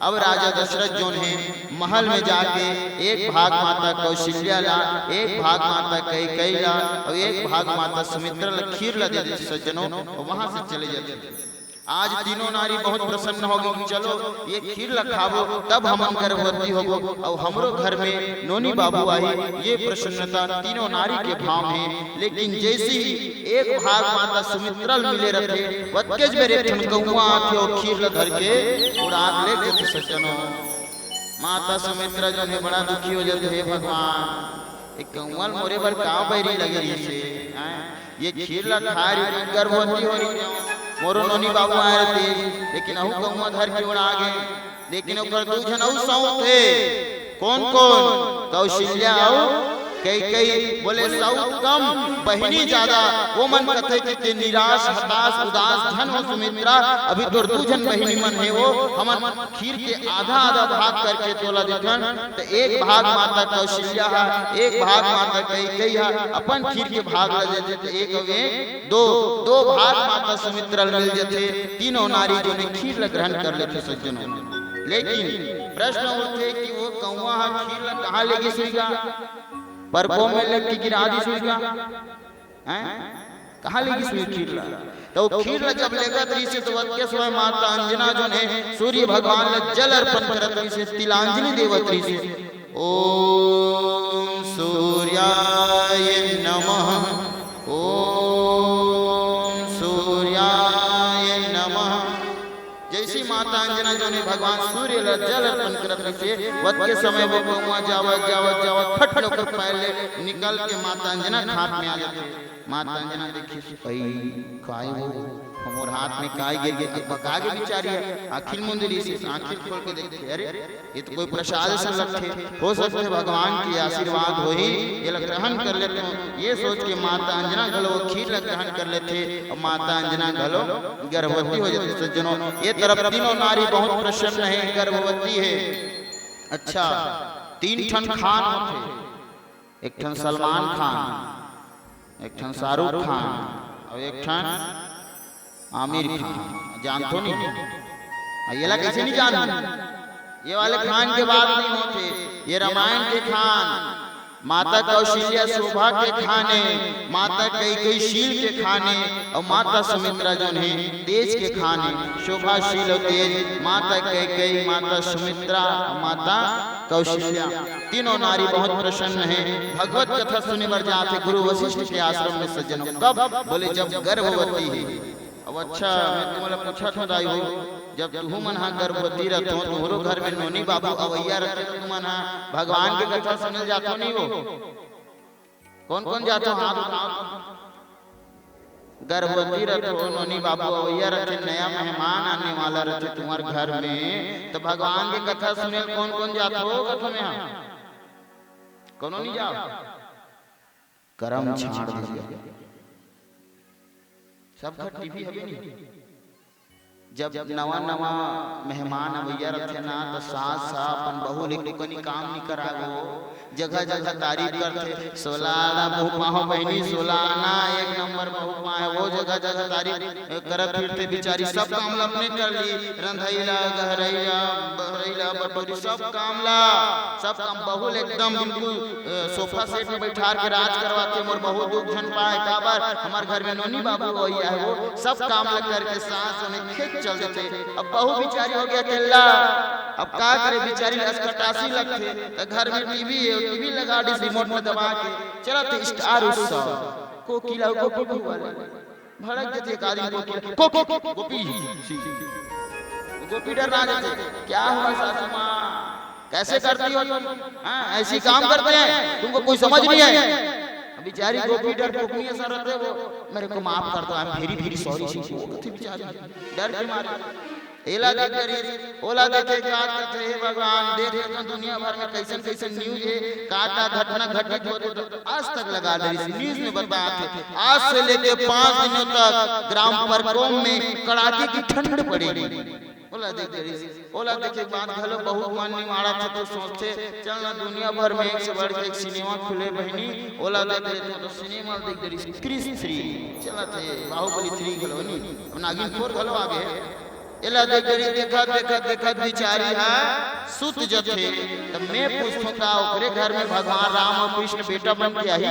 अब राजा दशरथ जोन हे महल में जाके एक भाग माता कौशल्या ला, एक भाग माता कैकेयी ला, अउ एक भाग माता सुमित्रा ला खीर ला दे देथे सज्जनों, अउ वहां से चले जाथे। आज तीनों नारी बहुत प्रसन्न हो गई कि चलो ये खीर ला खाबो तब हमन गर्भवती होबो अउ हमरो घर में नोनी बाबू आही, ये प्रसन्नता तीनों नारी के भाव हे। लेकिन जैसे ही एक भाग माता सुमित्रा ल मिले रथे, वतकेच बेर एक ठन कौआ आथे, ओ खीर ल धर के उड़ान ले देथे सज्जनों। माता सुमित्रा जो हे बड़ा दुखी हो जाथे, हे भगवान, एक कौआ ल मोरे बर का बैरी लगे रहिसे, हैं? ये खीर ल खाए रही, गर्भवती हो रही, मोरो नोनी बाबू आए रथे, लेकिन अहू कौआ धर के उड़ा गे। लेकिन ओकर दू झन अउ सौत हे। कोन कोन? कौशल्या अउ कैकेयी। बोले सौत कम, बहिनी ज्यादा। वो मन कथे कि, कि निराश, हताश, उदास झन हो सुमित्रा, अभी तोर दू झन बहिनी मन हे वो, हमन खीर के आधा आधा भाग करके तोला देथन। त एक भाग माता कौशल्या हा, एक भाग माता कैकेयी हा, अपन खीर के भाग ला देथे। त एक अउ एक दो, दो भाग माता सुमित्रा ल मिल जथे। तीनों नारी जोन हे खीर ल ग्रहण कर लेथे सज्जनों। लेकिन प्रश्न उठथे कि वो कौआ ह खीर ल कहाँ ले गिस होही गा? परको में लेके गिरा दिस होही गा? हैं? कहाँ ले गिस होही खीर ल? त वो खीर ल जब लेगत रहिसे त वतके समय माता अंजना जोन हे सूर्य भगवान ल जल अर्पण करत रहिसे, तिलांजलि देवत रहिसे। ओम सूर्याय नमः, ओम सूर्याय नमः। जैसी माता अंजना जोन हे भगवान सूर्य ला जल अर्पण करत रहिसे, वत के समय वो पहुंवा जावत, जावत, जावत, फट ले ओकर पैर ले निकल के माता अंजना के हाथ में आ जाथे। माता अंजना देखिस, "अई, काय वो? हमर हाथ में काय गिर गे?" अकबका गे बिचारी ह, आँखी ल मुंद लिस, आँखी ल खोल के देखथे, "अरे, ये तो कोई प्रसाद असन लगथे।" हो सकथे भगवान के आशीर्वाद होही, एला ग्रहण कर लेथों, ये सोच के माता अंजना घलो वो खीर ला ग्रहण कर लेथे अउ माता अंजना घलो गर्भवती हो जाथे। सज्जनों, ये तरफ तीनों नारी बहुत प्रसन्न हे, गर्भवती हे। अच्छा, तीन ठन खान होथे, एक ठन सलमान खान, एक ठन शाहरुख खान अउ एक ठन आमिर खान। जानथो नहीं? अ, येला कैसे नहीं जानहूं? ये वाले खान के बात नहीं होथे, ये रामायण के खान। माता कौशल्या शोभा के खान हे, माता कैकेयी शील के खान हे अउ माता सुमित्रा जोन हे तेज के खान हे। शोभा, शील अउ तेज, माता कैकेयी, माता सुमित्रा, माता कौशल्या, तीनों नारी बहुत प्रसन्न हे। भगवत कथा सुने बर जात हे गुरु वशिष्ठ के आश्रम में। सज्जनों, कब? बोले, जब गर्भवती हे। अब अच्छा, मैं तुमन ला पूछत हंव दाई हो, जब तुहू मन हा गर्भवती रहिथो, तुंहरो घर में नोनी बाबू अवइया रहिथे, त तुमन हा भगवान के कथा सुने ल जाथो नहीं हो? कौन कौन जाथो? हाथ उठाओ। गर्भवती रहिथो, नोनी बाबू अवइया रहिथे, नया मेहमान आने वाला रहिथे तुम्हर घर में, त भगवान के कथा सुने ल कौन कौन जाथो? कथा में हा कोनो नहीं जाव? करम छाड़ दे। सब घर टीवी हवे नहीं। जब नवा नवा मेहमान अवइया रहिथे ना, त सास हा अपन बहू ले एको कनी काम नहीं कराय वो। जगह जगह तारीफ करथे, "सोला आना बहू पाहो बहिनी, सोला आना, एक नंबर बहू पाए।" वो जगह जगह तारीफ करत फिरथे बिचारी, सब काम ला अपने कर ली, रंधई ला, गहरई ला, बहरई ला, बटोरी, सब काम ला, सब काम बहू ले एकदम बिल्कुल अ, सोफा सेट में बैठार के राज करवाथे, मोर बहू दुख झन पाए, काबर हमर घर में नोनी बाबू अवइया हे, वो सब काम ल करके सास ओने खेत चल देथे। अब बहू बिचारी हो गे अकेल्ला, अब का करे, बिचारी ल असकटासी लगथे, त घर में टीवी हे, टीवी लगा दिस रिमोट में दबा के, चलत हे स्टार उत्सव, कोकिला गोपी बउआ ले। भड़क देथे एक आदमी गोपी, को, को, को, गोपी। गोपी डर ना जाते, "क्या हुआ सासू माँ, कैसे करती हो तुम? हाँ, ऐसी काम करते हैं, तुमको कोई समझ नहीं है।" अब बेचारी गोपी डरपोकनी असन रहिथे वो, "मेरे को माफ कर दो, I am very very sorry।" वो कथे बेचारी, डर के मारे। एला देख डरिस, ओला देखे का कथे, "हे भगवान, देख लेथन दुनिया भर में कैसन कैसन न्यूज हे, का का घटना घटित होथे।" तो आज तक लगा डरिस, न्यूज में बताथे, "आज से लेके पाँच दिनों तक ग्राम परकोम में कड़ाके की ठंड पड़ेगी।" ओला देख डरिस, ओला देखे के बाद घलो बहुत मन निमाड़ा थे, तो सोचथे, "चल ना, दुनिया भर में एक से बढ़ के एक सिनेमा खुले बहिनी, ओला देख लेथन।" तो सिनेमा देख डरिस, क्रिश थ्री चलत हे, बाहुबली थ्री घलो नहीं, अब नागिन फोर घलो आ गे। एला देख डरिस, देखत, देखत, देखत बिचारी हा सुत जथे। त मैं पूछथों, का ओकरे घर में भगवान राम अउ कृष्ण बेटा बन के आही?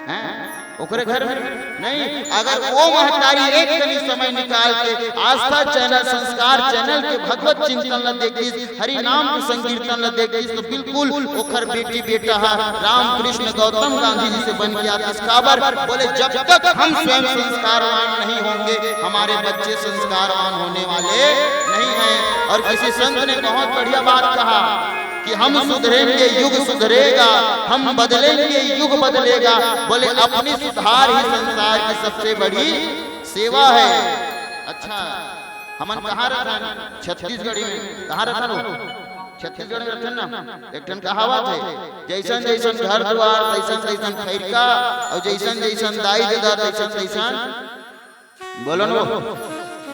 हैं? ओकरे घर में नहीं। अगर वो महतारी एक कनी समय निकाल के आस्था चैनल, संस्कार चैनल के भगवत चिंतन ल देखिस, हरि नाम के संकीर्तन ल देखिस, तो बिल्कुल ओकर बेटी बेटा हा राम कृष्ण गौतम गांधी जी से बन के आतिस। काबर? बोले, "जब तक हम स्वयं संस्कारवान नहीं होंगे, हमारे बच्चे संस्कारवान होने वाले नहीं हैं।" और किसी संत ने बहुत बढ़िया बात कहा कि हम सुधरेंगे, युग सुधरेगा, हम बदलेंगे, युग बदलेगा। बोले, "अपनी सुधार ही संसार की सबसे बड़ी सेवा है।" अच्छा, हमन कहाँ रथन? छत्तीसगढ़ी में। कहाँ रथन वो? छत्तीसगढ़ में रथन ना। एक ठन कहावत हे, "जैसन जैसन घर दुआर, तैसन तैसन फैरका, और जैसन जैसन दाई ददा, तैसन तैसन," बोलो न वो,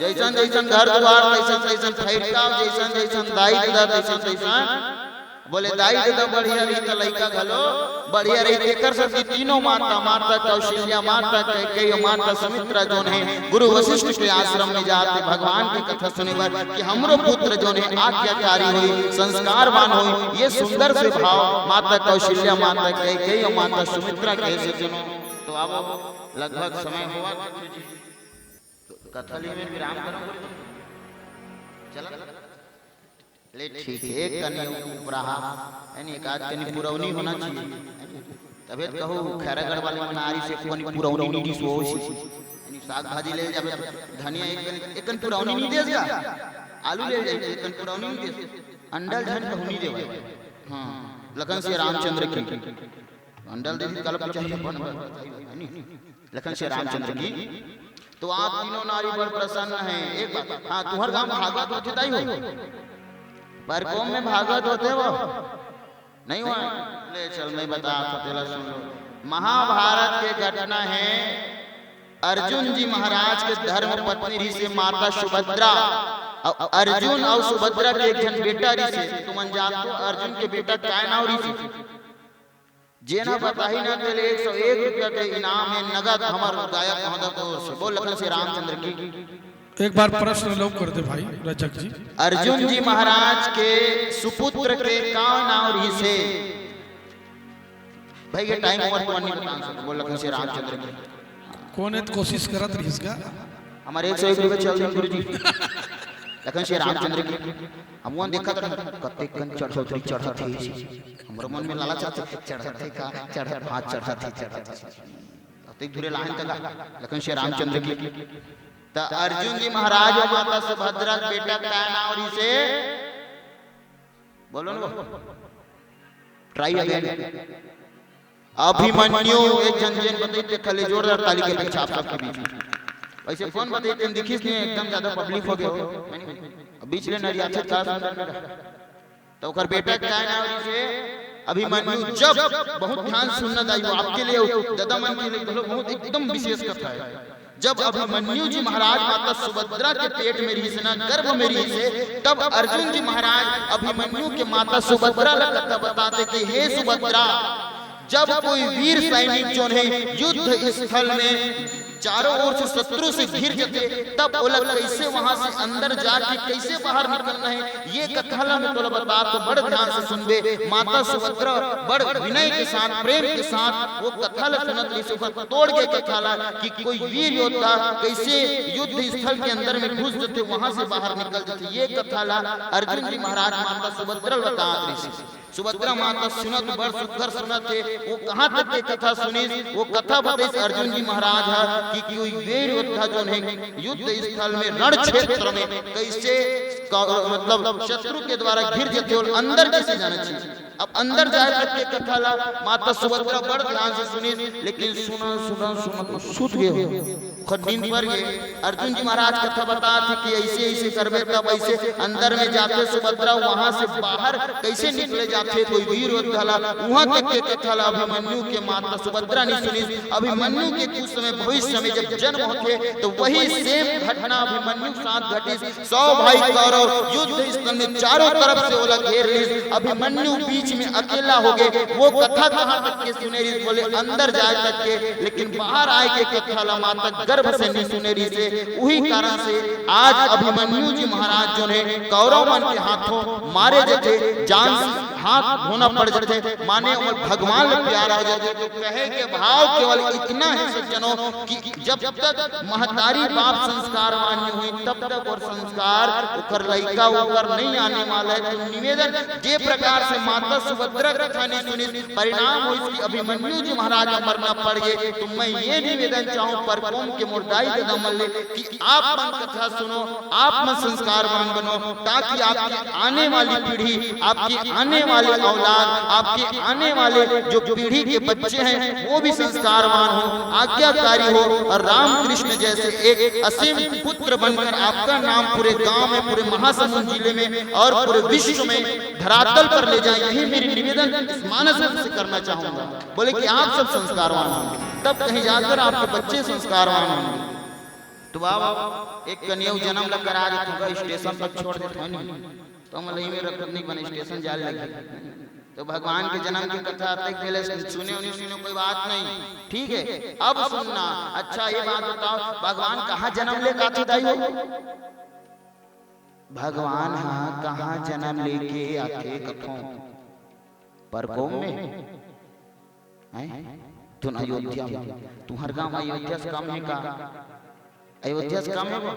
"जैसन जैसन घर दुआर, तैसन तैसन फैरका, और जैसन जैसन दाई ददा, तैसन तैसन।" बोले, दाई ददा बढ़िया रही त लइका घलो बढ़िया रही। तेकर सेती तीनों माता, माता कौशल्या, माता कैकेयी, माता सुमित्रा जोन हे, गुरु वशिष्ठ के आश्रम में जात हे भगवान की कथा सुने बर कि हमरो पुत्र जोन हे आज्ञाकारी होई, संस्कारवान होई। ये सुंदर से भाव माता कौशल्या, माता कैकेयी अउ माता सुमित्रा के हे। सज्जनों, तो आवो, लगभग समय होवत, कथा ले में विराम करो। चला। ले ठीक हे, एक कनी उपराहा, यानी एक आध कनी पुरौनी होना चाहिए। तभे तो कहूँ, खैरागढ़ वाले मन आरी से कोनी पुरौनी नहीं दिस वो सी। यानी साग भाजी ले जाबे, धनिया एक कन, एक कन पुरौनी नहीं देस गा, आलू ले जाबे, एक कन पुरौनी नहीं देस, अंडा ल झन कहूं नहीं देवय। हाँ, लखन सिया रामचंद्र की। अंडा ल दे दी, काला पूछा है, बन, बन, बताई, है नी? लखन सिया रामचंद्र की। तो आप तीनों नारी बड़ प्रसन्न हैं। एक बात, हाँ, तुम्हर गांव भागवत होथे दाई हो? परकोम में भागवत होथे वो? नहीं हुआ? ले चल, मैं बता तो तेला सुन लो। महाभारत के घटना है, अर्जुन जी महाराज के धर्म पत्नी रहिसे माता सुभद्रा, अउ अर्जुन अउ सुभद्रा के एक झन बेटा रहिसे। तुमन जानत हो अर्जुन के बेटा काय नाव रहिसे? जेन ह बताही ना, तेला एक सौ एक रुपया के इनाम हे नगद, हमर गायक महोदय के ओर से। बोल लखन सिया रामचंद्र की। एक बार प्रश्न लोग कर दे भाई रजक जी। अर्जुन जी महाराज के सुपुत्र के का नाव रहिसे? भाई, ये टाइम ओवर तो नहीं बता सकते। बोल लखन सिया रामचंद्र की। कोन हे त कोशिश करत रहिस गा। हमर एक सौ एक रुपया चल दिन गुरुजी। लखन सिया रामचंद्र की। हम वो देखत रहे, कतेक कन चढ़ौतरी चढ़त हे। हमरो मन में लालच आथे, चढ़त हे का, चढ़त, हाँ, चढ़त हे, चढ़त हे। कतेक दूरे लाइन तक, लखन सिया रामचंद्र की। त अर्जुन जी महाराज अउ माता सुभद्रा के बेटा का नाव रहिसे? बोलो ना। Try again। अभिमन्यु, एक झन जेन बताही ते खाली जोरदार ताली के अपेक्षा आप सबके बीच में। वैसे कौन बताही तेन दिखिस नहीं, एकदम ज्यादा पब्लिक हो गया हो। अब बीच ले नरियाथे का सुंदर बेटा। तो ओकर बेटा के का नाव रहिसे? अभिमन्यु। जब, बहुत ध्यान सुनना दाई हो, आपके लिए, दादा मन के लिए घलो बहुत एकदम विशेष कथा है। जब अभिमन्यु जी महाराज माता सुभद्रा के पेट में रहिसे ना, गर्भ में रहिसे, तब अर्जुन जी महाराज अभिमन्यु के माता सुभद्रा ला कथा बताथे कि हे सुभद्रा, जब कोई वीर सैनिक जोन हे युद्ध स्थल में चारों ओर से शत्रु से घिर जथे, तब ओला कैसे वहां से अंदर जाके कैसे बाहर निकलना है, ये कथा ला मैं तोला बता, तो बड़ ध्यान से सुनबे। माता सुभद्रा बड़ विनय के साथ, प्रेम के साथ वो कथा ला सुनत रहिसे, ओकर तोड़ के कथा ला कि कोई वीर योद्धा कैसे युद्ध स्थल के अंदर में घुस जथे, वहां से बाहर निकल जथे। ये कथा ला अर्जुन जी महाराज माता सुभद्रा ला बतात रहिसे। सुभद्रा माता सुनत, बड़ सुघर सुनत हे। वो कहाँ तक के कथा सुनिस? वो कथा बताइस अर्जुन जी महाराज ह कि कोई वीर योद्धा जोन हे युद्ध स्थल में, रण क्षेत्र में कैसे क-, मतलब शत्रु के द्वारा घिर जथे अउ अंदर कैसे जाना चाहिए। अब अंदर जाए तक के कथा ला माता सुभद्रा बड़ ध्यान से सुनिस, लेकिन सुना सुना सुना तो सुत गे हो। ओकर नींद पर गे। अर्जुन जी महाराज कथा बतात हे कि ऐसे ऐसे करबे तब ऐसे अंदर में जाथे सुभद्रा, वहां से बाहर कैसे निकले जाथे कोई वीर योद्धा ला, उहां तक के कथा ला अभिमन्यु के माता सुभद्रा नहीं सुनिस। अभिमन्यु के कुछ समय भविष्य में जब जन्म होथे तो वही same घटना अभिमन्यु के साथ घटिस। सौ भाई कौरव युद्ध स्थल में चारों तरफ से ओला घेर लिस, अभिमन्यु बीच में अकेला हो गे। वो कथा कहाँ तक के सुने रहिस, बोले अंदर जाए तक के, लेकिन बाहर आए के कथा ला माता गर्भ से नहीं सुने रहिसे। उही कारण से आज अभिमन्यु जी महाराज जोन हे कौरव मन के हाथों मारे जथे, जान से हाथ धोना पड़ जथे, माने वो भगवान ले प्यारा हो जथे। तो कहे के भाव केवल इतना है सज्जनों कि जब तक महतारी बाप संस्कारवान नहीं हुई, तब तक ओकर संस्कार ओकर लइका ऊपर नहीं आने वाला है। तो निवेदन, जे प्रकार से माता सुभद्रा कथा नहीं सुनिस, परिणाम होइस कि अभिमन्यु जी महाराज ला मरना पड़ गे। तो मैं ये निवेदन चाहूँ परकोम के मोर दाई ददा मन ले कि आप मन कथा सुनो, आप मन संस्कारवान बनो, ताकि आपकी आने वाली पीढ़ी, आपकी आने वाली औलाद, आपके आने वाले जो पीढ़ी के बच्चे हैं, वो भी संस्कारवान हो, आज्ञाकारी हो। और रामकृष्ण जैसे एक असीम पुत्र बनकर आपका नाम पूरे गांव में, पूरे महासमुंद जिले में और पूरे विश्व में धरातल पर ले जाए, यही मेरी निवेदन इस मानस से करना चाहूंगा। बोले कि आप सब संस्कारवान होंगे, तब कहीं जाकर आपके बच्चे संस्कारवान होंगे। तो बाबा, एक कनियव जन्म ला करा देथों, स्टेशन तक छोड़ देथों, नहीं तो हम लही में रखत नहीं बने, स्टेशन जाए लगे। तो भगवान के जन्म की कथा अतेक पहले सुने, उन्हें सुने, कोई बात नहीं, ठीक है। अब सुनना, अच्छा, ये बात बताओ, भगवान कहाँ जन्म लेके आथे दाई हो? भगवान हा कहाँ जन्म लेके आथे कथों? परकोम में। हैं? तुन अयोध्या में। तुम्हर गांव अयोध्या से कम है का? अयोध्या से कम है वो?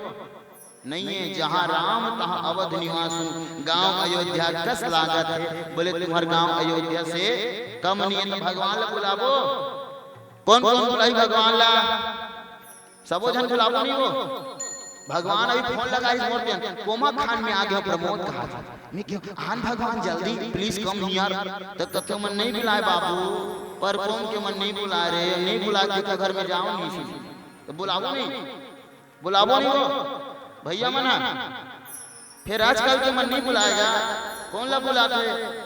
नहीं है। जहाँ राम तहाँ अवध निवासू, गांव अयोध्या कस लागत है। बोले तुम्हर गांव अयोध्या से कम नहीं है, तो भगवान ला बुलाबो। कौन कौन बुलाई भगवान ला? सबो झन बुलाबो नहीं वो। भगवान अभी फोन लगाइस मोर तेन, कोमा खान में आ गया प्रमोद कहा था। मैं क्यों आन भगवान जल्दी, please come here। त कथे मन नहीं बुलाए बाबू, परकोम के मन नहीं बुलाए रे, नहीं बुलाए के घर में जाओ नहीं सी। तो बुलाबो नहीं, बुलाबो नहीं वो भैया मन ह। फिर आजकल के मन नहीं बुलाएगा, कौन ला बुलाते?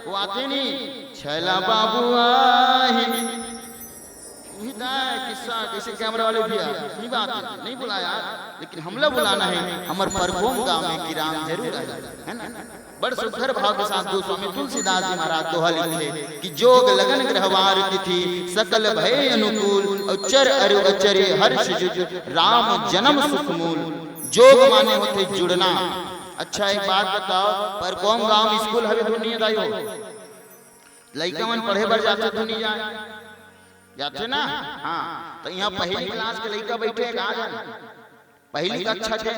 वो आते नहीं। छैला बाबू आही। वही तो है किस्सा, कैसे कैमरा वाले भी आ, नहीं बात है, नहीं बुलाया, लेकिन हमला बुलाना है, हमर परकोम गांव में कि राम जरूर आए, है ना? बड़ सुघर भाव के साथ गोस्वामी तुलसीदास जी महाराज दोहा लिखे कि जोग लगन ग्रहवार तिथि सकल भय अनुकूल, और चर अरु अचर हर्ष जुज राम जन्म सुख मूल। जोग माने होथे जुड़ना। अच्छा, एक बात बताओ, परकोम गांव में स्कूल हवे धुन नहीं दाई हो? लइका मन पढ़े बर जाथे धुन नहीं जाए? जाथे ना? हाँ, तो यहाँ पहली क्लास के लइका बैठे का जान? पहली कक्षा के।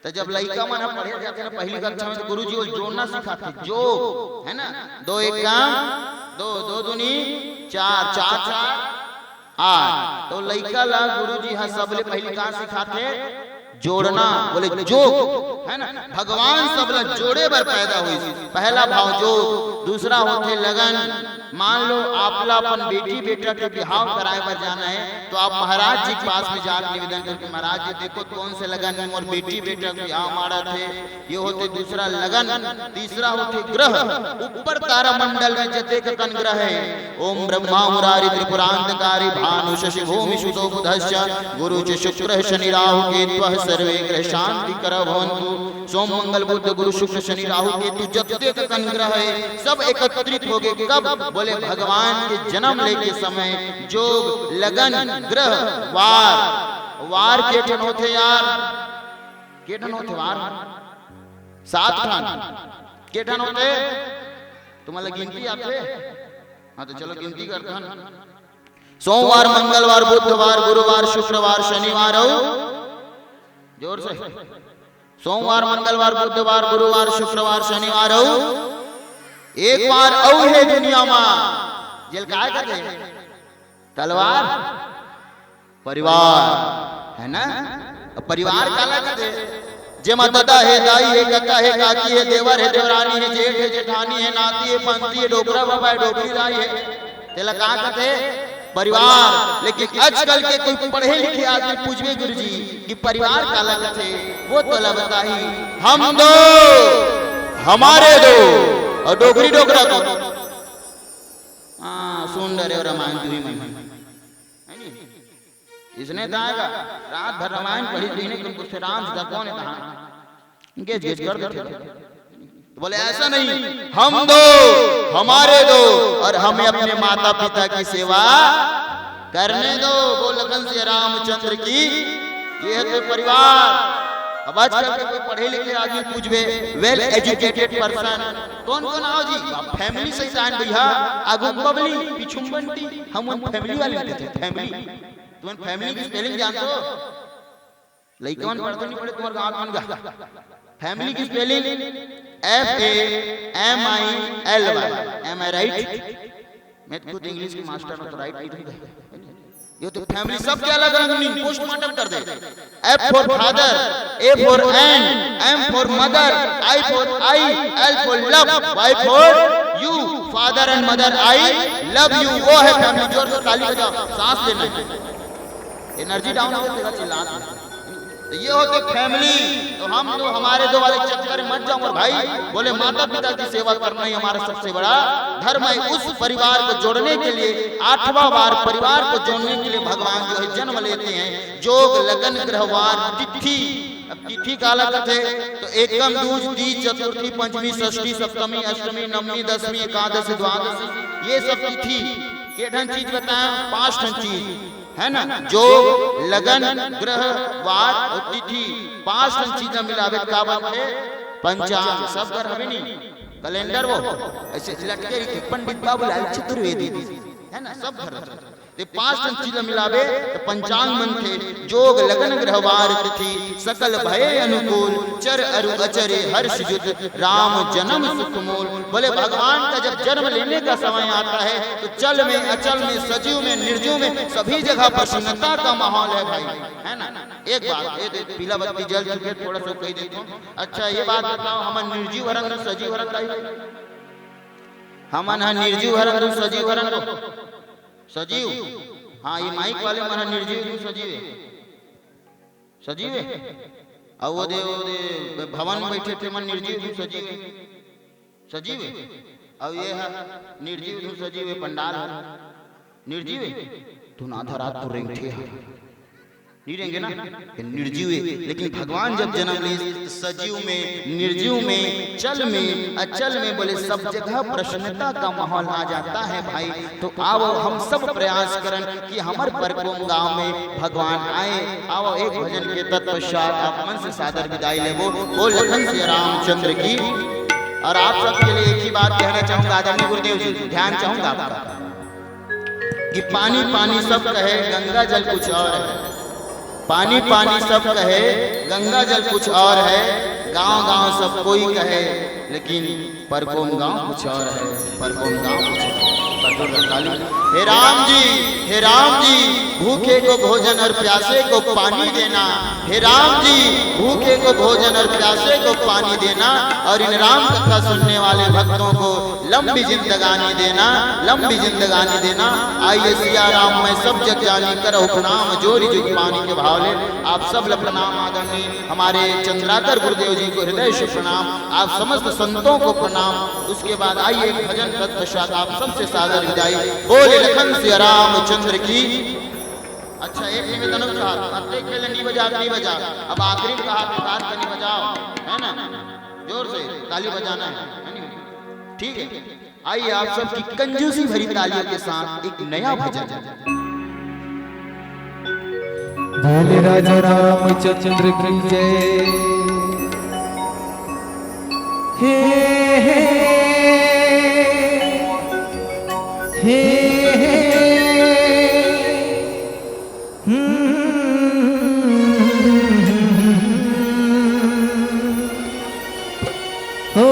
तो जब लइका मन ह पढ़े जाथे ना पहली कक्षा में, तो गुरुजी वो जोड़ना सिखाथे, जोग, है ना? दो एक काम, दो, दो दूनी चार, चार चार आठ। तो लइका ला गुरुजी ह सबले पहली का सिखाथे? जोड़ना। बोले जोग, है ना? भगवान सबला जोड़े बर पैदा होइस। पहला भाव जोग, दूसरा होथे लगन। मान लो आप ला अपन बेटी बेटा के बिहाव कराए बर जाना है, तो आप महाराज जी के पास में जाके निवेदन करके, महाराज जी देखो कौन से लगन में मोर बेटी बेटा के बिहाव माड़त हे। ये होथे दूसरा लगन। तीसरा होथे ग्रह, ऊपर तारा मंडल में जतेक कन ग्रह है, ओम ब्रह्मा मुरारी त्रिपुरांतकारी भानु शशि भूमि सुतो बुधश्च गुरु च शुक्र शनि राहु केत्वः सर्वे ग्रह शांति कर भवंतु। सोम मंगल बुध गुरु शुक्र शनि राहु केतु जतेक कन ग्रह है, सब एकत्रित हो गए। कब? बोले भगवान के जन्म लेके समय। जोग, लगन, ग्रह, वार। वार के ठन होथे यार? के ठन होथे वार? सात ठन। के ठन होथे? तुम्हारा गिनती आथे? हाँ, तो चलो गिनती करथन। सोमवार, मंगलवार, बुधवार, गुरुवार, शुक्रवार, शनिवार अउ जोर से। सोमवार, मंगलवार, बुधवार, गुरुवार, शुक्रवार, शनिवार अउ एक वार अउ हे दुनिया मा, जेला काय कथे? तलवार। परिवार, है ना? अब परिवार काला कथे? जेमा ददा हे, दाई हे, कका हे, काकी हे, देवर हे, देवरानी हे, जेठ हे, जेठानी हे, नाती हे, पंती हे, डोकरा बाबा हे, डोकरी दाई हे, तेला का कथे? परिवार। लेकिन आजकल के कोई पढ़े लिखे आदमी पूछबे गुरुजी कि परिवार काला कथे, वो तोला बताही, हम दो, हमारे दो, और डोकरी डोकरा को, हाँ, सुन डरे और रामायण तुही मन, है नी? इसने दाएगा, रात भर रामायण पढ़ी, दीने कुन पूछते, राम सीता कौन है? कहा, गेज गेज कर देते। तो बोले, ऐसा नहीं, हम दो, हमारे दो, और हमें अपने माता पिता की सेवा करने दो। बोल लखन से रामचंद्र की। ये है तो परिवार। अब आजकल के कोई पढ़े लिखे आदमी पूछबे, well educated person, कौन कौन आओ जी? फैमिली से जान भैया, आगू बबली, पीछू बंटी, हम उन फैमिली वाले कहते हैं, फैमिली। तुमन फैमिली की स्पेलिंग जानथो? लइका मन पढ़थे नहीं पढ़े, तुम्हारे गाँव मन का। फैमिली की spelling F A M I L Y। Am I right? मैं तो खुद इंग्लिश के मास्टर हूँ, तो राइट नहीं दूंगा। ये तो फैमिली सबके अलग अलग मीनिंग, पोस्टमार्टम कर दे। F for father, A for and, M for mother, I for I, L for love, Y for you, father and mother, I love you। वो है फैमिली। जोर से ताली बजाओ, सांस लेना है। एनर्जी डाउन हो गई, तेरा चिल्लाना। तो ये होते फैमिली। तो हम दो, हमारे दो वाले चक्कर में मत जाओ मोर भाई। बोले माता पिता की सेवा करना ही हमारा सबसे बड़ा धर्म है। उस परिवार को जोड़ने के लिए, आठवां वार परिवार को जोड़ने के लिए भगवान जो है जन्म लेते हैं। जोग, लगन, ग्रहवार, तिथि। अब तिथि काला कथे? तो एकम, दूज, तीज, चतुर्थी, पंचमी, षष्ठी, सप्तमी, अष्टमी, नवमी, दसवीं, एकादशी, द्वादशी, ये सब तिथि। के ठन चीज बताए? पांच ठन चीज। है ना? जोग, लगन, ग्रह, वार और तिथि, पांच ठन चीज ला मिलाबे त का बनथे? पंचांग। सब घर हवे नी कैलेंडर, वो ऐसे लटके रहिथे, पंडित बाबूलाल चतुर्वेदी, है ना? सब घर हवे। ते पांच ठन चीज ल मिलाबे त पंचांग बनथे। जोग लगन ग्रहवार तिथि सकल भय अनुकूल, चर अरु अचरे हर्ष जुत राम जन्म सुख मूल। बोले भगवान का जब जन्म लेने का समय आता है तो चल में, अचल में, सजीव में, निर्जीव में सभी जगह प्रसन्नता का माहौल है भाई, है ना? एक बात ये दे, पीला बत्ती जल चुके, थोड़ा सा कही देता हूँ। अच्छा ये बात बताओ, हमन निर्जीव हरन तो सजीव हरन भाई? हमन ह निर्जीव हरन तो सजीव हरन? सजीव। हाँ, ये माइक वाले मन ह निर्जीव धुन सजीव हे। सजीव हे। अउ वो दे, वो दे भवन में बैठे थे मन निर्जीव धुन सजीव हे। सजीव हे। अउ ये ह निर्जीव धुन सजीव हे, पंडाल ह। निर्जीव हे। धुन आधा रात को रेंगथे ह। नहीं रहेंगे ना, ये निर्जीव हे। लेकिन भगवान जब जन्म ले, सजीव में, निर्जीव में, चल में, अचल में, बोले सब जगह प्रसन्नता का माहौल आ जाता है भाई। तो आओ हम सब प्रयास करन कि हमर परकोम गांव में भगवान आए। आओ एक भजन के तत्पश्चात आप मन से सादर विदाई लेबो। बोल लखन सिया रामचंद्र की। और आप सबके लिए एक ही बात कहना चाहूंगा आदरणीय गुरुदेव जी, ध्यान चाहूंगा आपका। कि पानी पानी सब कहे, गंगा जल कुछ और है। पानी पानी सब कहे, गंगा जल कुछ और है। गांव गांव सब कोई कहे, लेकिन परकोम गांव कुछ और है। परकोम गांव कुछ और है। हे राम जी, हे राम जी, भूखे को भोजन और प्यासे को पानी देना। हे राम जी, भूखे को भोजन और प्यासे को पानी देना, और इन राम कथा सुनने वाले भक्तों को लंबी जिंदगानी देना, लंबी जिंदगानी देना। आइए सिया राम मैं सब जग जानी, करहु प्रणाम जोरि जुग पानी के भाव ले। आप सब ल प्रणाम आदरणीय हमारे चंद्राकर गुरुदेव जी को हृदय से प्रणाम, आप समस्त संतों को प्रणाम। उसके बाद आइए एक भजन तत्पश्चात आप सबसे सादर विदाई। बोले लखन सिया रामचंद्र की। अच्छा, एक निवेदन अउ चाहत, अतेक बेले नहीं बजा, नहीं बजा, अब आखिरी कहा, हाथ उतार के नहीं बजाओ, है ना? जोर से ताली बजाना है, है नहीं? ठीक है, आइए आप सबकी कंजूसी भरी तालियों के साथ एक नया भजन। बोले राजा रामचंद्र की जय। हे, हे, हे, हे। हम्म। ओ।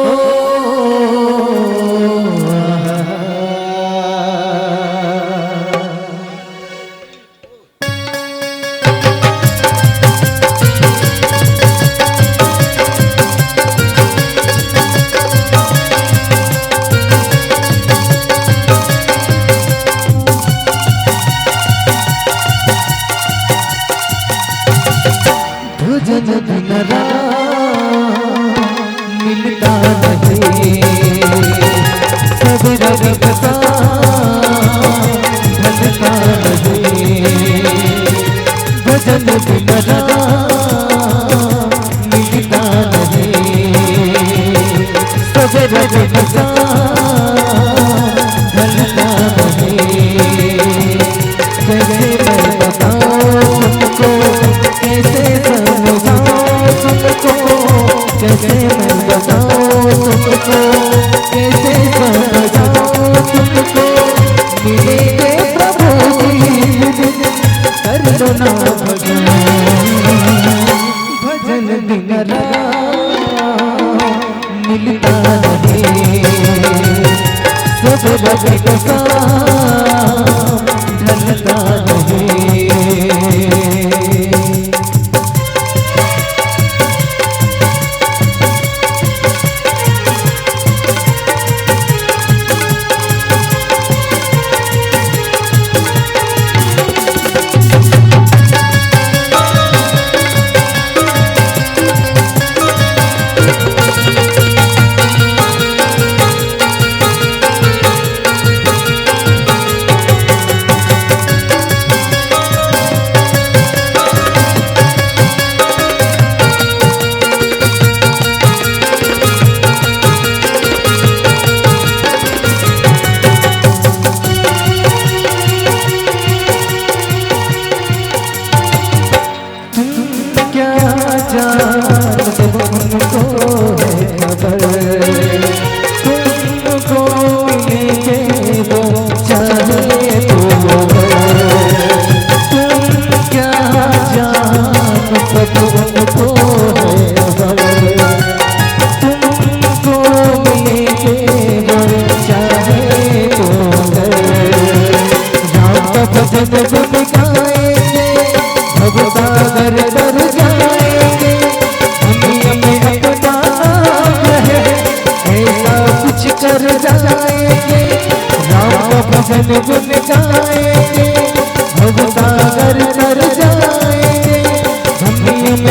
भजन बिन राम मिलता नहीं, सब रंग का ढलता नहीं। भजन बिन राम मिलता नहीं, सब रंग का ढलता नहीं। कैसे मैं बताऊं तुमको, कैसे समझाऊं तुमको, कैसे मैं बताऊं तुमको, कैसे समझाऊं तुमको। मिलेंगे प्रभु जी, कर लो ना भगवान। भजन बिन राम मिलता नहीं, सब रंग का ढलता नहीं। तुम क्या जानते हो, उनको है खबर। तुमको मिलेंगे वो, चाहे तो वो।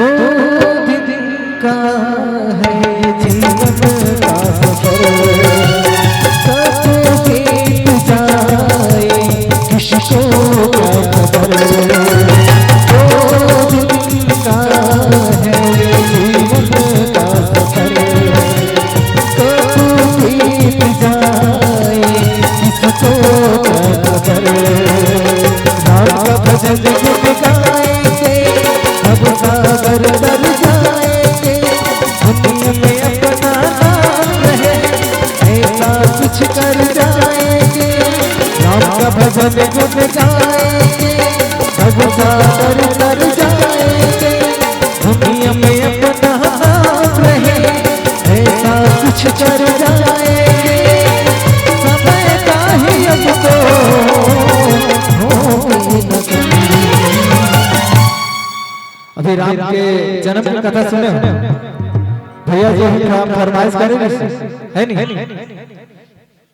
दो दिन का है जीवन का सफर, कब बीत जाए किसको क्या खबर। दो दिन का है जीवन का सफर, कब बीत जाए किसको क्या खबर। राम का भजन गुन गाएंगे, सब सागर तर जाएंगे, दुनिया में अपना नाम रहे, ऐसा कुछ कर जाएंगे। राम का भजन गुन गाएंगे, सब सागर तर जाएंगे, दुनिया में अपना नाम रहे, ऐसा कुछ कर जाएंगे। समय का ही अब तो होगी न कमी। अभी राम के जन्म की कथा सुने हो? भैया जी हम फरमाइश करे, है नहीं?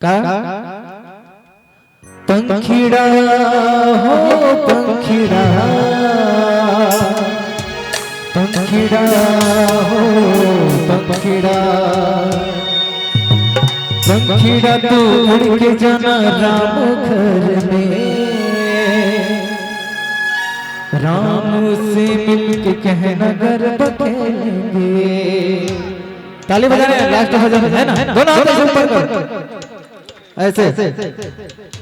का? पंखीड़ा हो पंखीड़ा, पंखीड़ा हो पंखीड़ा, पंखीड़ा तू उड़ के जाना राम घर में, राम से मिलके कहना गरबा खेलेंगे। ताली बजाने, लास्ट भजन है ना, दोनों हाथ ऊपर करो। ऐसे।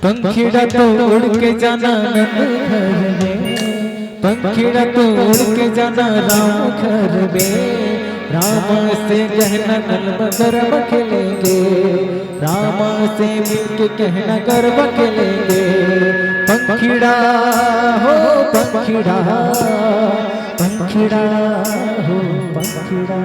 पंखीड़ा तू उड़ के जाना नंद घर में, पंखीड़ा तू उड़ के जाना राम घर में, राम से कहना गरबा खेलेंगे, राम से मिलके कहना गरबा खेलेंगे। पंखीड़ा हो पंखीड़ा, पंखीड़ा हो पंखीड़ा।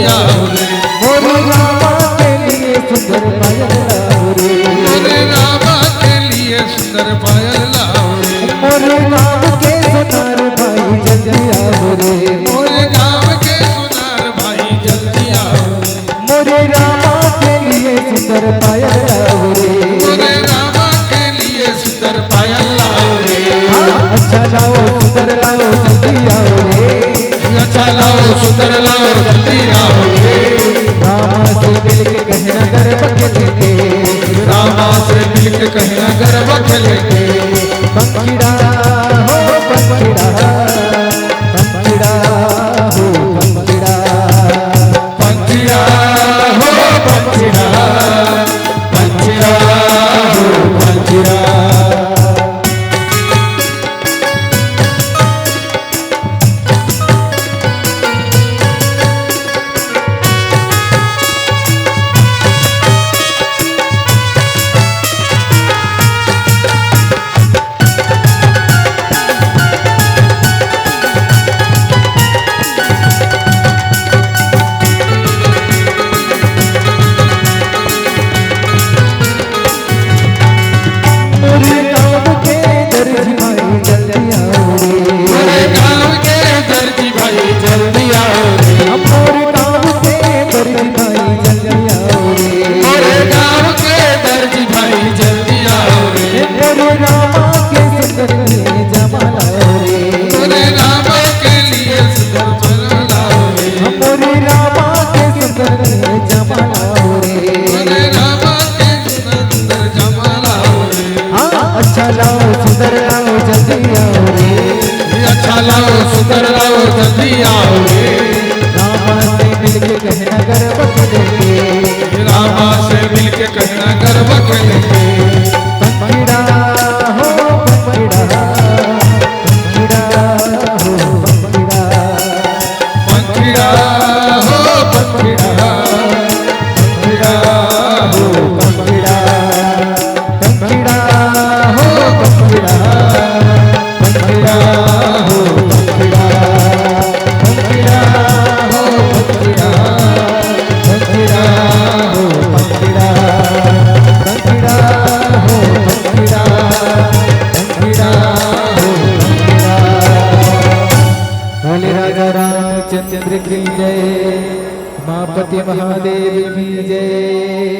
लाओ रे। मोरे रामा के लिए सुंदर पायल लाओ रे। मोरे रामा के लिए सुंदर पायल लाओ रे। मोरे गाँव के सोनार भाई जल्दी आओ रे। मोरे गाँव के सोनार भाई जल्दी आओ रे। मोरे रामा के लिए सुंदर पायल लाओ रे। मोरे रामा के लिए सुंदर पायल लाओ रे। हाँ, अच्छा लाओ, सुंदर लाओ, जल्दी आओ रे। अच्छा लाओ, सुंदर लाओ, जल्दी आओ रे। रामा से मिलके कहीं ना गरबा खेलेंगे। रामा से मिलके कहीं ना गरबा खेलेंगे। पंखीड़ा हो पंखीड़ा, पंखीड़ा हो पंखीड़ा। पंखीड़ा हो पंखीड़ा, पंखीड़ा हो पंखीड़ा। मोरे गाँव के दर्जी भाई जल्दी आओ रे। मोरे गाँव के दर्जी भाई जल्दी आओ रे। मोरे गाँव के दर्जी भाई जल्दी आओ रे। मोरे गाँव के दर्जी भाई जल्दी आओ रे। मोरे रामा के सुंदर के जमा लाओ रे। मोरे रामा के लिए सुंदर जमा लाओ रे। मोरे रामा के सुंदर के जमा लाओ रे। मोरे रामा के सुंदर जमा लाओ रे। हाँ, अच्छा लाओ, सुंदर लाओ, जल्दी आओ रे। ये अच्छा लाओ, सुंदर लाओ, जल्दी आओ रे। रामा से मिलके कहीं ना गरबा खेलेंगे। रामा से मिलके कहीं ना गरबा खेलेंगे। पंखीड़ा हो पंखीड़ा, पंखीड़ा हो पंखीड़ा। पंखीड़ा हो पंखीड़ा, पंखीड़ा हो पंखीड़ा, पंखीड़ा हो पंखीड़ा, पंखीड़ा हो पंखीड़ा, पंखीड़ा हो पंखीड़ा, पंखीड़ा हो पंखीड़ा, पंखीड़ा हो पंखीड़ा, पंखीड़ा हो पंखीड़ा। बोले राजा रामचंद्र की जय, उमापति महादेव की जय।